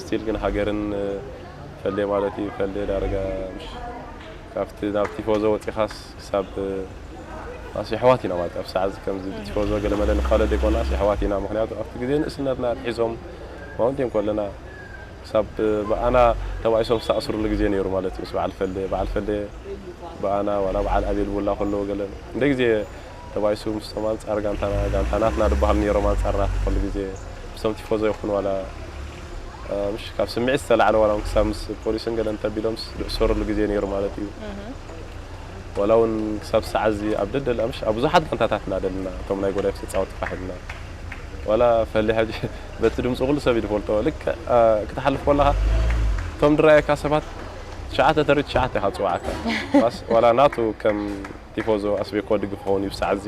ስቲል ግን ሃገርን፣ እ፣ ፈሌ ማለት እዩ። ፈሌ ዳርጋ ምሽ ካብቲ ናብ ቲፎዞ ወፂኻስ ክሳብ፣ እ፣ ኣስ የሕዋት ኢና ማለት ኣብ ሰዓት ከምዚ ብቲፎዞ ገለመለ ንፋለጥ ዘይኮናስ የሕዋት ኢና። ምኽንያቱ ኣብቲ ግዜ ንእስነትና ኣትሒዞም ማውንቴን ከለና ክሳብ ብኣና ተባኢሶም ዝተኣስሩሉ ግዜ ነይሩ ማለት እዩ። ምስ በዓል ፈሌ፣ በዓል ፈሌ ብኣና ዋላ በዓል ኣቤል ቡላ ከለዉ ገለ እንደ ግዜ ተባኢሱ ምስቶም ኣንጻር ጋንታና፣ ጋንታ ናትና ዝበሃሉ ነይሮም ኣንጻር ናትና ኩሉ ግዜ ምስቶም ቲፎዞ ይኹን ዋላ፣ እ፣ ምሽ ካብ ስምዒት ዝተላዕለ ዋላ እውን ክሳብ ምስ ፖሊስን ገለን ተቢሎምስ ዝእሰሩሉ ግዜ ነይሩ ማለት እዩ። ዋላ እውን ክሳብ ሰዓት እዚ ኣብ ደደል፣ ምሽ ኣብ ብዙሓት ጋንታታት ኢና ደለና፣ እቶም ናይ ጎዳይፍ ተጻወትቲ ፋሕ ኢልና። ዋላ ፈሊ ሕጂ በቲ ድምፂ ኩሉ ሰብ እዩ ዝፈልጦ። ልክዕ፣ እ፣ ክትሓልፍ ከለኻ እቶም ድረኣየካ ሰባት ትሽዓተ ተሪኡ ትሽዓተ ኢኻ ትፅውዓካ። ባስ ዋላ ናቱ ከም ቲፎዞ ኣስቤኮ ድግፍ ክኸውን እዩ ብሰዓት እዚ።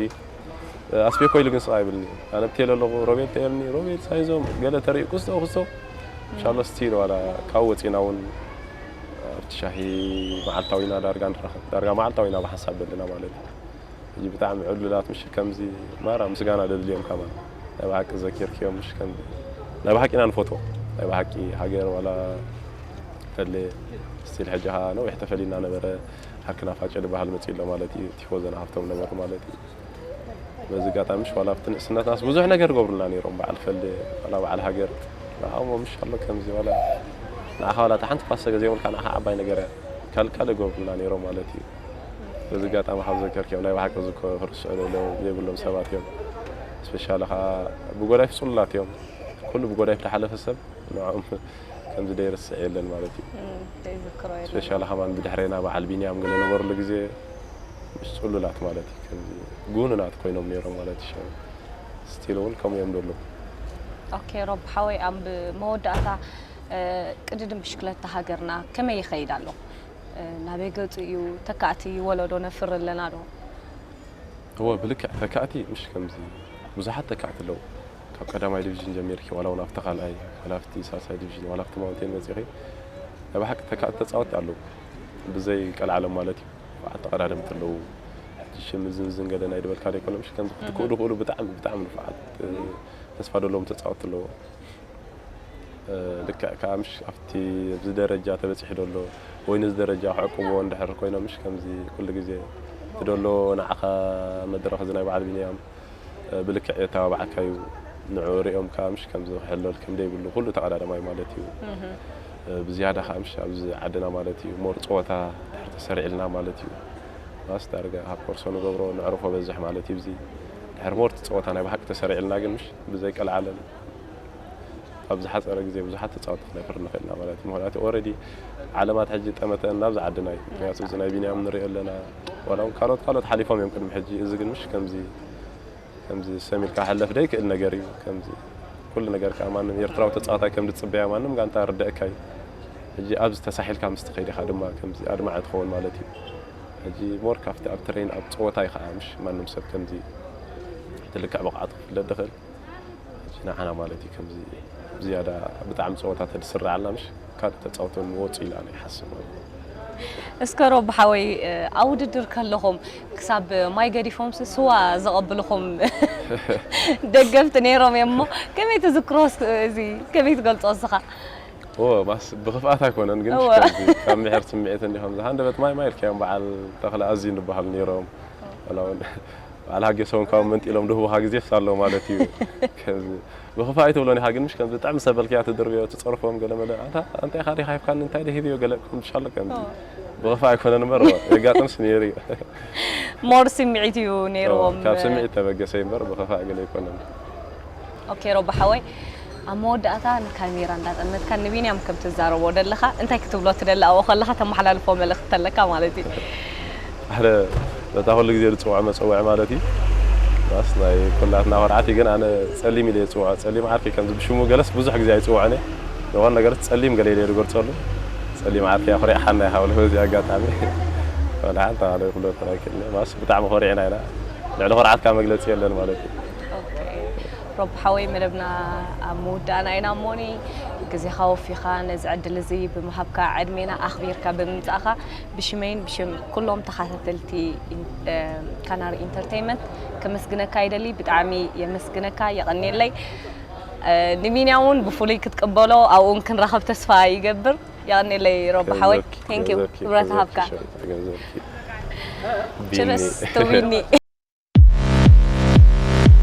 ኣስቤኮ ኢሉ ግን ስቕ ኣይብልኒ። ኣነ ብቴለ ኣለኹ፣ ሮቤል ተየልኒ፣ ሮቤል ሳይዞም፣ ገለ ተሪኡ ክስቶ ክስቶ። ኢንሻሎ ስቲል ዋላ ካብኡ ወፂና እውን ኣብቲ ሻሂ መዓልታዊና ዳርጋ ንራኸብ። ዳርጋ መዓልታዊና ብሓንሳብ ደለና ማለት እዩ። ሕጂ ብጣዕሚ ዕሉላት ምሽ ከምዚ ማራ ምስጋና ደድልዮም ከማን። ናይ ብሓቂ ዘኪርክዮም ምሽ ከምዚ ናይ ብሓቂ ኢና ንፈትዎ። ናይ ብሓቂ ሃገር ዋላ ፈለ ስቲል ሕጂ ኸዓ ነዊሕ ተፈሊና ነበረ። ሃክና ፋጨ ዝበሃል መፂኡ ኣሎ ማለት እዩ። ቲፎዞና ሃፍቶም ነበሩ ማለት እዩ። በዚ ኣጋጣሚ ምሽ ዋላ ኣብቲ ንእስነትናስ ብዙሕ ነገር ገብሩልና ነይሮም። በዓል ፈለ ዋላ በዓል ሃገር ንዓሞ ምሽ ኣሎ ከምዚ ዋላ ንዓኻ ዋላ እታ ሓንቲ ኳስ ተገዚኦምልካ ንዓኻ ዓባይ ነገር እያ። ካልእ ካልእ ገብሩልና ነይሮም ማለት እዩ። በዚ ኣጋጣሚ ካብ ዘከርክዮም ናይ ብሓቂ ዝኮ ክርስዑ ዘለዎም ዘይብሎም ሰባት እዮም። ስፔሻሊ ኸዓ ብጎዳይፍ ጽሉላት እዮም። ኩሉ ብጎዳይፍ ዝሓለፈ ሰብ ንዕኦም ከምዚ ደይርስዕ የለን ማለት እዩ። ዘይዝክሮ የለን። ስፔሻሊ ከማን ብድሕሬና በዓል ቢንያም ገለ ነበርሉ ግዜ ምስ ጽሉላት ማለት እዩ። ከምዚ ጉኑናት ኮይኖም ነይሮም ማለት እዩ። ስቲል እውን ከምኡ እዮም ዘለዉ። ኦኬ ሮብ ሓወይ፣ ኣብ መወዳእታ እ፣ ቅድድም ብሽክለታ ሃገርና ከመይ ይኸይድ ኣሎ? እ፣ ናበይ ገጹ እዩ? ተካእቲ ወለዶ ነፍሪ ኣለና ዶ? እወ ብልክዕ ተካእቲ ምሽ ከምዚ ብዙሓት ተካእቲ ኣለዉ። ካብ ቀዳማይ ዲቪዥን ጀሚርኪ ዋላ እውን ኣብቲ ካልኣይ ዋላ ኣብቲ ሳልሳይ ዲቪዥን ዋላ ኣብቲ ማውንቴን መጺኺ ናይ ብሓቂ ተካእቲ ተጻወትቲ ኣለዉ። ብዘይ ቀልዓለም ማለት እዩ። ብዓል ተቐዳደምቲ ኣለዉ። ሕጂ ሽም ዝንዝን ገለ ናይ ድበልካ ዘይኮነ ምሽ ከምዚ ክትክኡ ድኽእሉ ብጣዕሚ ብጣዕሚ ንፉዓት፣ እ፣ ተስፋ ዘለዎም ተጻወትቲ ኣለዉ። እ፣ ልክዕ ከኣ ምሽ ኣብቲ ኣብዚ ደረጃ ተበጺሑ ደሎ ወይ ነዚ ደረጃ ክዕቅብዎ እንድሕር ኮይኖም ምሽ ከምዚ ኩሉ ግዜ እቲ ደሎ ንዓኻ መድረኽ እዚ ናይ በዓል ቢንያም፣ እ፣ ብልክዕ የተባባዓካ እዩ። ንዕኡ ሪኦም ከኣ ምሽ ከምዚ ክሕለል ከም ደይብሉ ኩሉ ተቐዳዳማይ ማለት እዩ። እ፣ ብዝያዳ ከኣ ምሽ ኣብዚ ዓድና ማለት እዩ ሞር ጸወታ ድሕር ተሰሪዕልና ማለት እዩ። ባስ ዳርጋ ካብ ኮርሶ ንገብሮ ንዕርፎ በዝሕ ማለት እዩ። እዚ ድሕር ሞር እቲ ጸወታ ናይ ብሓቂ ተሰሪዕልና ግን ምሽ ብዘይ ቀልዓለም ኣብ ዝሓጸረ ግዜ ብዙሓት ተጻወቲ ክነፍሪ ንኽእል ኢና ማለት እዩ። ምኽንያቱ ኦረዲ ዓለማት ሕጂ ጠመተን ናብዚ ዓድና እዩ። ምኽንያቱ እዚ ናይ ቢንያም ንሪኦ ኣለና። ዋላ እውን ካልኦት ካልኦት ሓሊፎም እዮም ቅድሚ ሕጂ። እዚ ግን ምሽ ከምዚ ከምዚ ሰም ኢልካ ክሕለፍ ደይክእል ነገር እዩ። ከምዚ ኩሉ ነገር ከኣ ማንም ኤርትራዊ ተጻዋታይ ከም ዝጽበያ ማንም ጋንታ ርደእካ እዩ። ሕጂ ኣብዚ ተሳሒልካ ምስ ትኸይድ ኢኻ ድማ ከምዚ ኣድማዒ ትኸውን ማለት እዩ። ሕጂ ሞር ካብቲ ኣብ ትሬን ኣብ ጸወታ እዩ ከኣ ምሽ ማንም ሰብ ከምዚ እቲ ልክዕ ብቕዓቱ ክፍለጥ ዝኽእል። ሕጂ ንዓና ማለት እዩ ከምዚ ዝያዳ ብጣዕሚ ጸወታ ተድስራዓልና ምሽ ካልእ ተጻወቶም ወጹ ኢላ ኣነ ይሓስብ ማለት እዩ። እስከ ሮቢ ሓወይ፣ ኣብ ውድድር ከለኹም ክሳብ ማይ ገዲፎምስ ስዋ ዘቐብልኹም ደገፍቲ ነይሮም እዮም እሞ፣ ከመይ ትዝክሮ? እስከ እዚ ከመይ ትገልጾ እስኻ? እወ፣ ማስ ብኽፍኣት ኣይኮነን፣ ግን እወ። ከምዚ ካብ ምሕር ስምዒት እንዲኹም ዝሃንደበት ማይ ማይ ኢልካዮም። በዓል ተኽለ ኣዝዩ ንበሃል ነይሮም። ዋላ እውን በዓል ሃገሶም ካብ መንጢሎም ድህቡኻ ግዜ ኣሎ ማለት እዩ። ከምዚ ብኽፋእ ኣይትብሎን ኢኻ፣ ግን ምሽ ከምዚ ጥዕም ሰበልክያ ትድርብዮ፣ ትጸርፎም ገለ መለ፣ ኣንታ እንታይ ኢኻ ዲኻ ሂብካኒ፣ እንታይ ደ ሂብዮ ገለ ከም ትሻሎ ከምዚ። ብኽፋእ ኣይኮነን እምበር የጋጥምስ ነይሩ እዩ። ሞር ስምዒት እዩ ነይርዎም። ካብ ስምዒት ተበገሰ እምበር ብኽፋእ ገለ ኣይኮነን። ኦኬ ሮቢ ሓወይ፣ ኣብ መወዳእታ ንካሜራ እንዳጠመትካ ንቢንያም ከም ትዛረቦ ደለኻ እንታይ ክትብሎ ትደሊ? ኣብኡ ከለኻ ተመሓላልፎ መልእኽቲ ተለካ ማለት እዩ። ሓደ በታ ኩሉ ግዜ ዝፅውዖ መፀውዒ ማለት እዩ። ባስ ናይ ኩላትና ኩርዓት እዩ፣ ግን ኣነ ፀሊም ኢለ ይፅውዖ። ፀሊም ዓርኪ ከምዚ ብሽሙ ገለስ ብዙሕ ግዜ ኣይፅውዖን እየ። ዝኾነ ነገር ፀሊም ገለ ኢለ ዝገልፀሉ። ፀሊም ዓርኪ ኣኹሪዕሓና ኢኻ ብለ በዚ ኣጋጣሚ። ወላ ሓንቲ ኣለ ኩሎ ተራኪብኒ። ባስ ብጣዕሚ ኮሪዕና ኢና። ልዕሊ ኩርዓትካ መግለፂ የለን ማለት እዩ። ኦኬ። ሮቢ ሓወይ፣ መደብና ኣብ ምውዳእና ኢና እሞኒ፣ ግዜኻ ወፊኻ ነዚ ዕድል እዚ ብምሃብካ፣ ዕድሜና ኣኽቢርካ ብምምጻእኻ ብሽመይን ብሽም ኩሎም ተኸታተልቲ ኢን-፣ እ፣ ካናሪ ኢንተርቴይንመንት ከመስግነካ ይደሊ። ብጣዕሚ የመስግነካ፣ የቐንየለይ። እ፣ ንቢንያም እውን ብፍሉይ ክትቅበሎ ኣብኡ እውን ክንራኸብ ተስፋ ይገብር። የቐንየለይ ሮቢ ሓወይ። ከይዞርኪ፣ ቴንክ ዩ። ከይዞርኪ፣ ክብረት ከይዞርኪ ሃብካ። ሸሪጥ፣ ከይዞርኪ። ችርስ ቢኒ። ቱ ቢኒ።